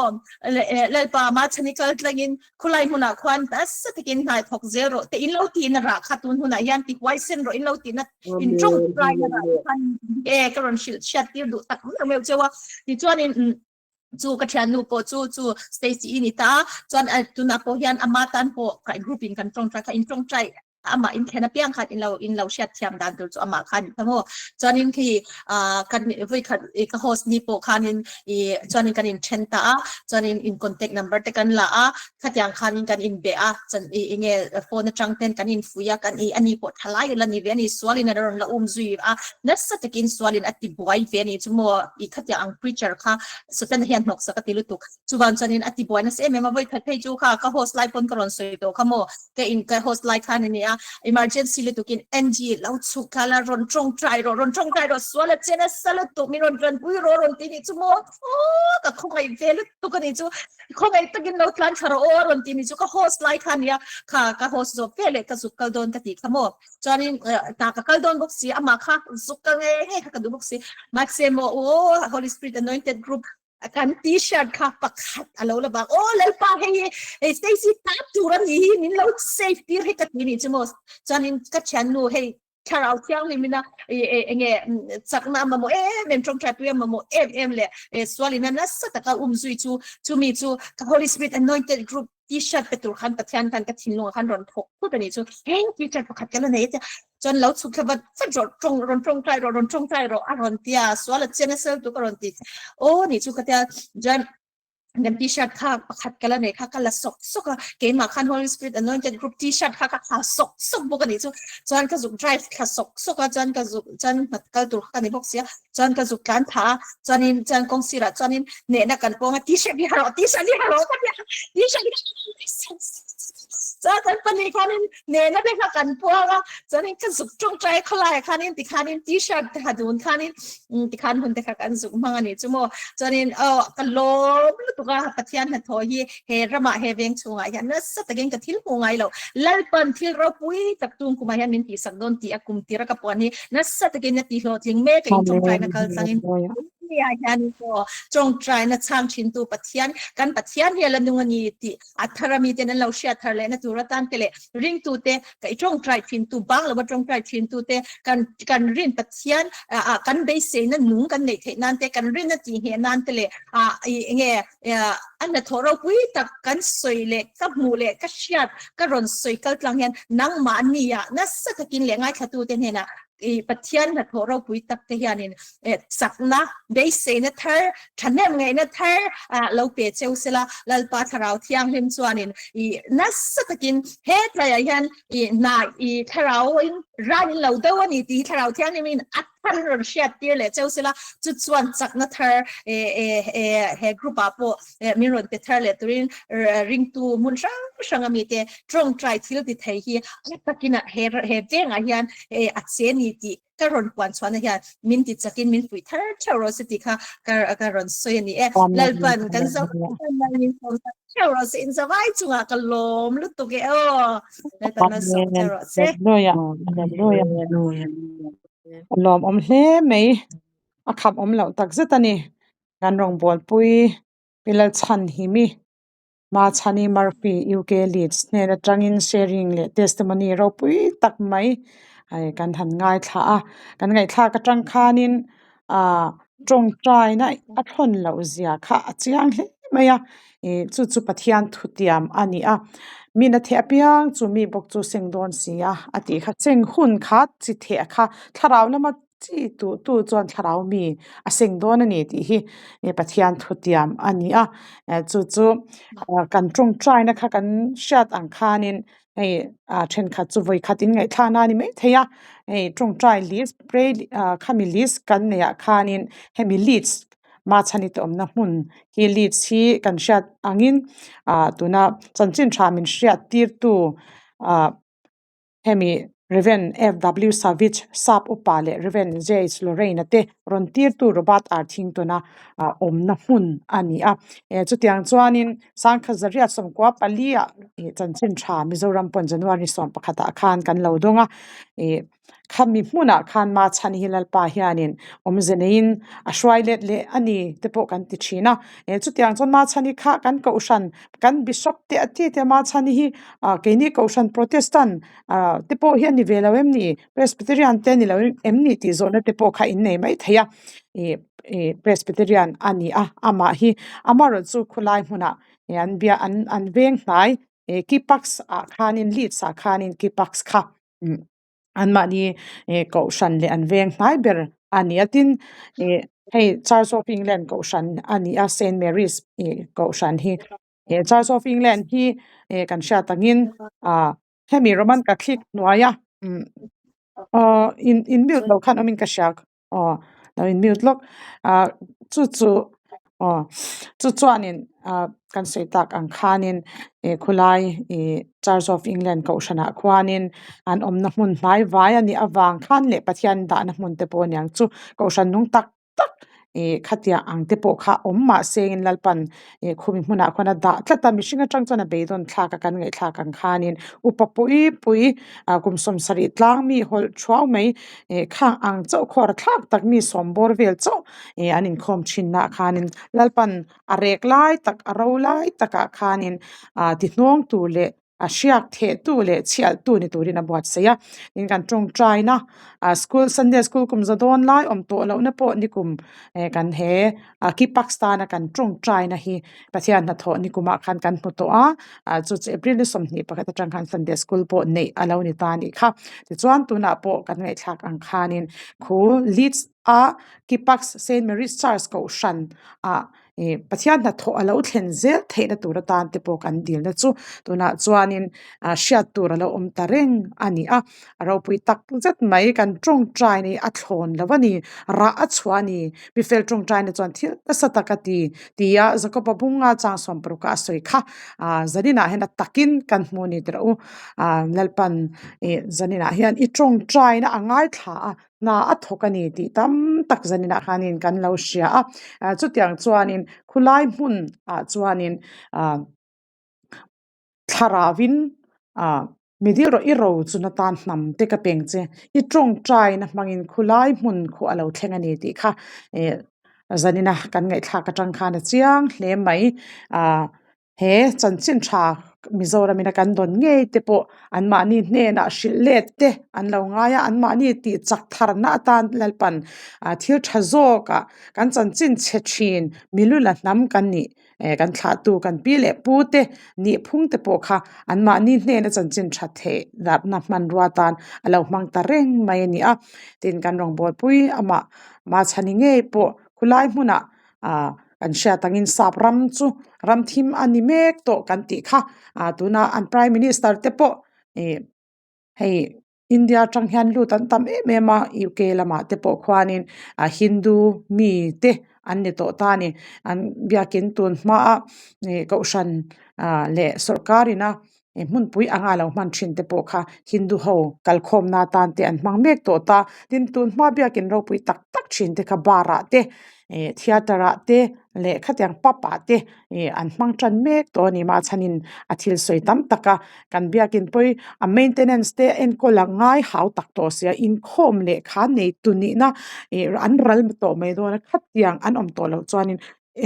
lalpa ma chhani kal tlangin khulai hmunah khuan nasa takin hnai thawk zel rawh te in lo ti na rah kha tun hunah hian ti huaisen rawh in lo ti na in tawngtai na rah khan e ka rawn hrilh chhiat tir duh tak meuh meuh cheu a tichuanin chu ka thiannu pawh chu chu Stacy i ni ta chuan tunah pawh hian ama tan pawh ka group in kan tawngtai kha in tawngtai amah in thlen apiang khan in lo in lo hriat thiam dan tur chu amah khan ni tamo chuanin khi kan voi khat ka host ni pawh khanin i chuanin kan in then ta a chuanin in contact number te kan la a khatiang khanin kan in be a chan i enge phone atang ten kan in fui a kan i ani pawh thalai la ni ve ani sualin a rawn la um zui a nasa takin sualin a ti buai ve ani chu maw i khatiang ang preacher kha satan hian hnawk sak a ti lutuk chuvan chuanin a ti buai nasa em em a voi khat phei chu kha ka host lai pawn ka rawn sawi tawh kha maw ka in ka host lai khan ani a emergency lutukin Angie lo chhuk kha la rawn tawngtai rawh rawn tawngtai rawh sual a chen a sa lutuk min rawn tanpui rawh rawn ti ni chu maw ka khawngaih ve lutuk ani chu khawngaih takin lo tlan thla rawh aw rawn ti ni chu ka host lai kha ania kha ka host zawh ve leh ka zuk kal dawn ka tih kha maw chuanin ta ka kal dawn bawk si amah kha zuk kal nge nge kha ka duh bawk si mahse maw aw Holy Spirit anointed group kan t-shirt kha pakhat a lo la bak aw lalpa hei hi hei Stacy ta tur a ni hi min lo save tir hi ka ti ni chu maw chuanin ka thiannu hei thlarau thianghlim ina enge chakna a mamawh em em tawngtai pui a mamawh em em leh sualin a nasa taka um zui chu chumi chu ka Holy Spirit anointed group t-shirt pe tur khan Pathian khan ka thinlungah khan rawn thawk phut a ni chu heng t-shirt pakhat ka la nei a chuan lo chhuk thla vat vat rawh tawng rawn tawngtai rawh rawn tawngtai rawh a rawn tia sual a chen a sel tuk a rawn ti aw ni chu ka tia chuan kan t-shirt kha pakhat ka la nei kha ka la sawk sawk a keimah khan Holy Spirit anointed group t-shirt kha ka ha sawk sawk bawk a ni chu chuan ka zuk drive thla sawk sawk a chuan ka zuk chuan hmat kal tur kha ka ni bawk sia chuan ka zuk tlan tha a chuanin chuan kawng sirah chuanin nehna kan pawng a t-shirt hi ha rawh t-shirt hi ha rawh ka tia t-shirt hi Chuan kan pahnih khanin nena te kha kan puang a, chuanin ka zuk tawngtai khawlaiah khanin tikhanin t-shirt te ha dun khanin tikhan hun te kha kan zuk hmang a nih chu maw. Chuanin aw ka lawm lutuk a, Pathian hnathawh hi he ramah he veng chhungah hian nasa takin ka thil hmu ngai lo. Lalpan thil ropui tak tung kumah hian min tihsak dawn tih a kum tira ka puan hi nasa takin a tihlawhtling mek a, in tawngtaina kal tlangin. Nia hian aw tawngtaina chhang thintu Pathian kan Pathian hi a la nung a ni tih a thar a miten an lo hriat thar lehna tur atan te leh ringtute ka i tawngtai thintu bang lova tawngtai thintute kan kan rin Pathian ah kan beiseina nung kan neih theih nan te kan rinna tih ngheh nan te leh ah i enge a hnathawh ropui tak kan sawi leh ka hmuh leh ka hriat ka rawn sawi kal tlang hian nangmahni ah nasa takin leh ngaithlatute hnenah i Pathian hnathawh ropui tak te hianin chakna, beiseina thar, thahnem ngaihna thar lo pe cheu sela, Lalpa Thlarau Thianghlim chuanin i nasa takin he tlaiah hian i hna i Thlarauin ran in lo do a ni tih hi Thlarau Thianghlimin a thar rawn hriat tir leh cheu sela, chu chuan chakna thar he group ah pawh min rawn pe thar leh turin ringtu hmun hrang hrang ami te tawngtai thil ti thei hi a takin he he vengah hian a che ni tih ka rawn puan chhuahna hian min ti chakin min fuih thar theuh rawh se tih kha ka ka rawn sawi a ni e. Lalpan kan zo min sawm thar theuh rawh se in zavai chungah ka lawm lutuk e aw. Lalpan malsawm che rawh se. Hallelujah. Hallelujah. Lawm awm hle mai. A kham awm loh takzet a ni. Kan rawngbawlpui Pi Lalchhanhimi Machhani Murphy UK Leeds hnen atangin sharing leh testimony ropui tak mai kan han ngaithla a, kan ngaihthlak atang khanin ah tawngtaina a thawn loh zia kha a chiang hle mai a, ih chu chu Pathian thutiam a ni a, mina theh apiang chu mi bawk chu seng dawn si a a tih kha cheng hun kha chi theh kha thlarau lama Chi tu tu chuan thlarau mi a seng dawn a ni tih hi Pathian thutiam a ni a, chu chu kan tawngtaina kha kan hriat ang khanin hei thenkhat chu vawikhat in ngaihthlakna a ni maithei a, hei tawngtai list pray khami list kan neih ah khanin hemi list Machhani te awmna hmun hi list hi kan hriat angin tuna chanchin tha min hriat tirtu ah. Hemi Rev. FW Savage, Sap upa leh Rev. JH Lorraine-a te rawn tirtu Robert R. Thington-a awmna hmun a ni a. Chutiang chuanin Sangkhat Zariat sawmkua pali-ah chanchin tha Mizoram pawn January 11-ah khan kan lo dawng a. Khami hmunah khan Machhani hi Lalpa hianin awmze neiin a hruai let leh a ni te pawh kan ti thin a. Chutiang chuan Machhani kha kan kohhran kan Bishop te a ti te Machhani hi ah keini kohhran Protestant ah te pawh hi a ni ve lo em ni Presbyterian te a ni lo em ni tih zawhna te pawh kha in nei mai thei a ih ih Presbyterian a ni a amah hi amaherawhchu khawlai hmunah ih an bia an an veng hnai ih Kipaks ah khanin Leeds ah khanin Kipaks kha umm Anmahni kohhran leh an veng hnai ber a ni a, tin hei Church of England kohhran a ni a, Saint Mary's kohhran hi. He Church of England hi kan hriat angin ah hemi Roman Catholic hnuaia aw in in mute loh khan awmin ka hria Aw lo in mute lawk ah chu chu aw chu chuanin ah kan sawi tak ang khanin ih khulai ih Church of England kohhranah khuanin an awmna hmun hnai vai a nih avang khan leh Pathian dahna hmun te pawh aniang chu kohhran nung tak tak ih khatiang ang te pawh kha awm mahse in Lalpan Ih khumi hmunah khuan a dah tlat a, mihring atang chuan a beidawn thlak a kan ngaihthlak ang khanin upa pui pui ah kum sawmsarih tlang mi hawlh thuau mai ih khang ang chauh khawr thlak tak mi sawm bawr vel chauh ih an inkhawm thin nah khanin Lalpan a rek lai tak a ro lai takah khanin ah ti hnawng tur leh a hriak thehtu leh chhialtu ni turin a buatsaih a, tin kan tawngtaina ah school Sunday school kum za dawn lai awm tawh lohna pawh nikum eh kan he ah Kipakstana kan tawngtaina hi Pathian hnathawh nikumah khan kan hmu tawh a, ah chu chu April ni 21 atang khan Sunday school pawh neih a lo ni ta a nih kha. Tichuan tunah pawh kan ngaihthlak ang khanin khu Leeds a Kipaks Saint Mary's Church kohhran ah. Ih Pathian hnathawh a lo thlen zel theihna tur atan te pawh kan dilna chu tunah chuanin ah hriat tur a lo awm ta reng a ni a, a ropui tak zet mai kan tawngtai ni a thlawn lo a ni, rah a chhuah a ni, mifel tawngtaina chuan thil nasa tak a ti ti a Jakob-a bunga chang sawmparuk a sawi kha ah zaninah hian a takin kan hmu a ni tawh u, ah Lalpan ih zaninah hian i tawngtaina a ngaithla a. hna a thawk a ni tih tam tak zaninah khanin kan lo hria a ah chutiang chuanin khulai hmun ah chuanin ah thlarauin ah mi dil rawh i ro chun atan hnam te ka peng che i tawngtaina hmangin khulai hmun khu a lo thleng a ni tih kha eh zanina kan ngaihthlak atang khan a chiang hle mai ah. He chanchin tha Mizoramin a kan dawn ngei te pawh anmahni hnenah hrilh let te an lo ngai a, anmahni tih chak tharna atan Lalpan ah thil tha zawkah kan chanchin chhe thin milula hnam kan nih eh kan thlahtu kan pi leh pu te nih phung te pawh kha anmahni hnena chanchin tha theih darhna hmanrua atan a lo hmang ta reng mai a ni a. Tin, kan rawngbawlpui amah Machhani ngei pawh khulai hmunah ah kan hriat angin sap ram chu ram thim a ni mek tawh kan tih kha ah tuna an prime minister te pawh ih hei India atang hian lut an tam em em a UK lamah te pawh khuanin ah Hindu mi te an ni tawh ta a ni an biakin tun hmaa ih kohhran ah leh sawrkar ina ih hmunpui anga lo hman thin te pawh kha Hindu ho kalkhawmna atan te an hmang mek tawh ta tin tun hma biakin ropui tak tak thin te kha bar ah te ih theatre ah te leh khatiang pub ah te ih an hmang tan mek tawh a ni mah chhanin a thil sawi tam tak a kan biakin pawi a maintenance te enkawl a ngai hau tak tawh sia inkhawm lehkha nei tu nihna ih an ral tawh mai dawn a khatiang an awm tawh loh chuanin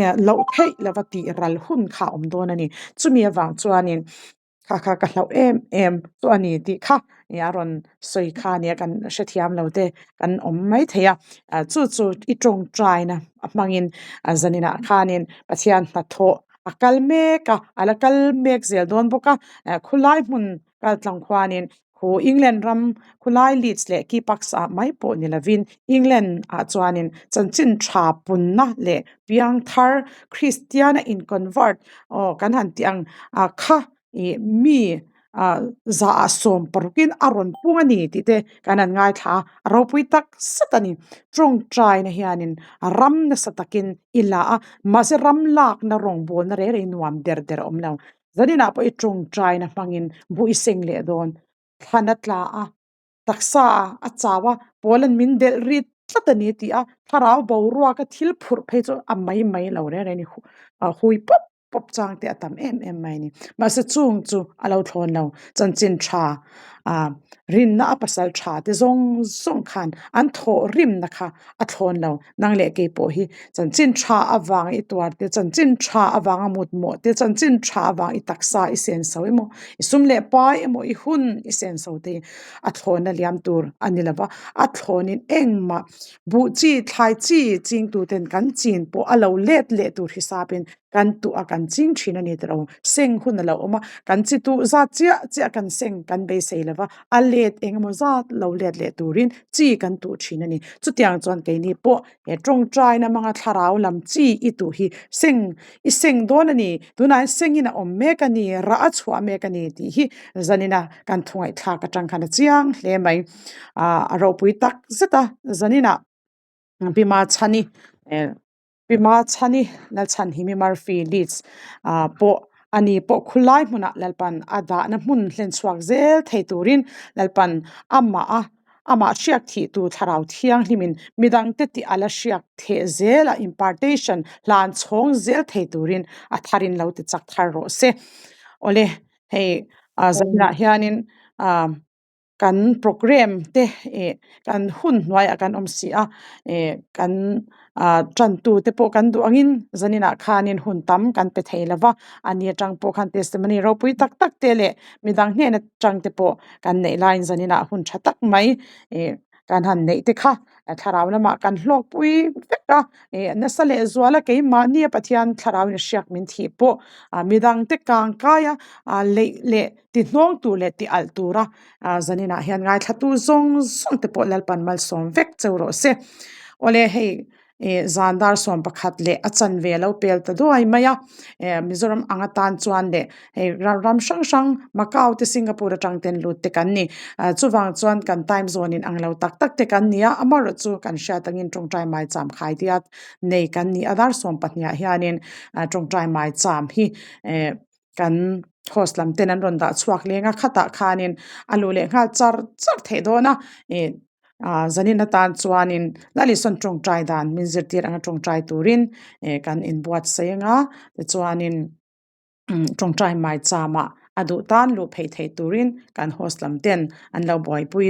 eh loh theih lova tih ral hun kha a awm dawn a ni. Chumi avang chuanin kha kha ka hlauh em em chu a ni tih kha ih a rawn sawi kha a nia kan hrethiam lo te kan awm mai thei a. Ah chu chu i tawngtaina a hmangin a zaninah khanin Pathian hnathawh a kal mek a, a la kal mek zel dawn bawk a. Eh khulai hmun kal tlang khuanin Khu England ram khulai Leeds leh Kipaks ah mai pawh ni lovin England ah chuanin chanchin tha punna leh piangthar Kristian a in convert aw kan han tih ang ah kha ih mi ah za ah 60 in a rawn pung a ni tih te kan han ngaithla a, a ropui tak zet a ni. Tawngtaina hianin ram nasa takin i la a, mahse ram lakna rawngbawlna reng reng nuam der der a awm lo. Zaninah pawh i tawngtaina hmangin buh i seng leh dawn. Thlan a tla a, taksa a chau a, pawl an min delh ri tlat a ni tih a, thlarau boruaka thil phurh phei chu a mai mai lo reng reng a ni. Hui pawp pawp chang te a tam em em mai a ni. Mahse chung chu a lo thlawn lo. Chanchin tha ah rinna a pasal tha te zawng zawng khan an thawh rimna kha a thlawn lo. Nang leh kei pawh hi chanchin tha avang i tuar te, chanchin tha avanga mutmawh te, chanchin tha avang i taksa i senso emaw, i sum leh pai emaw, i hun i senso te hi a thlawn a liam tur a ni lova. A thlawnin engmah buh chi, thlai chi chingtu ten kan chin pawh a lo let leh tur hisapin kan tuh a kan ching thin a ni tawh lo. Seng hun a lo awm a, kan chi tuh zat chiah chiah kan seng kan beisei lo va, a let eng emaw zat lo let leh turin chi kan tuh thin a ni. Chutiang chuan keini pawh he tawngtaina hmanga thlarau lam chi i tuh hi seng i seng dawn a ni, tunah hian sengin a awm mek a ni, rah a chhuah mek a ni tih hi zanina kan thungaihthlak atang khan a chiang hle mai. Aaa a ropui tak zet a zaninah Pima Chhani eh. Pima Chhani, Lalchhanhimi Murphy, Leeds, ah pawh a ni pawh khulai hmunah Lalpan a dahna hmun hlen chhuak zel thei turin Lalpan amah a amah hriak thih tu thlarau thianghlimin midangte tih a la hriak theh zel a impartation hlan chhawng zel thei turin a tharin lo ti chak thar rawh se. Awle hei ah zaninah hianin ah kan programme te ih kan hun hnuaiah kan awm si a ih kan ah tantu te pawh kan duh angin zaninah khanin hun tam kan pe thei lo va ani atang pawh khan testimony ropui tak tak te leh midang hnen atang te pawh kan neih laiin zaninah hun tha tak mai ih kan han neih te kha thlarau lamah kan hlawkpui vek a ih nasa leh zual a keimahni a Pathian thlarau in hriak min thih pawh ah midang te kang kai a ah leih leh Ti hnawng tur leh ti alh tura zaninah hian ngaithlatu zawng zawng te pawh Lalpan malsawm vek cheu rawh se. Awle hei. Ih zan dar 11 leh a chanve a lo pel ta duai mai a eh Mizoram ang atan chuan leh hei ram ram hrang hrang Macau te Singapore atang ten lut te kan ni ah chuvang chuan kan time zone in ang lo tak tak te kan ni a amaherawhchu kan hriat angin tawngtai mai cham khai diat nei kan ni a dar 12 ah hianin ah tawngtai mai cham hi eh kan host lam ten an rawn dah chhuak leng a khatah khanin a luh leh nghal char char theih dawn a ih ah zanin atan chuanin Lalisawn tawngtai dan min zirtir anga tawngtai turin eh kan inbuatsaih anga tichuanin tawngtai mai chamah a duh tan luh phei theih turin kan host lam ten an lo buaipui.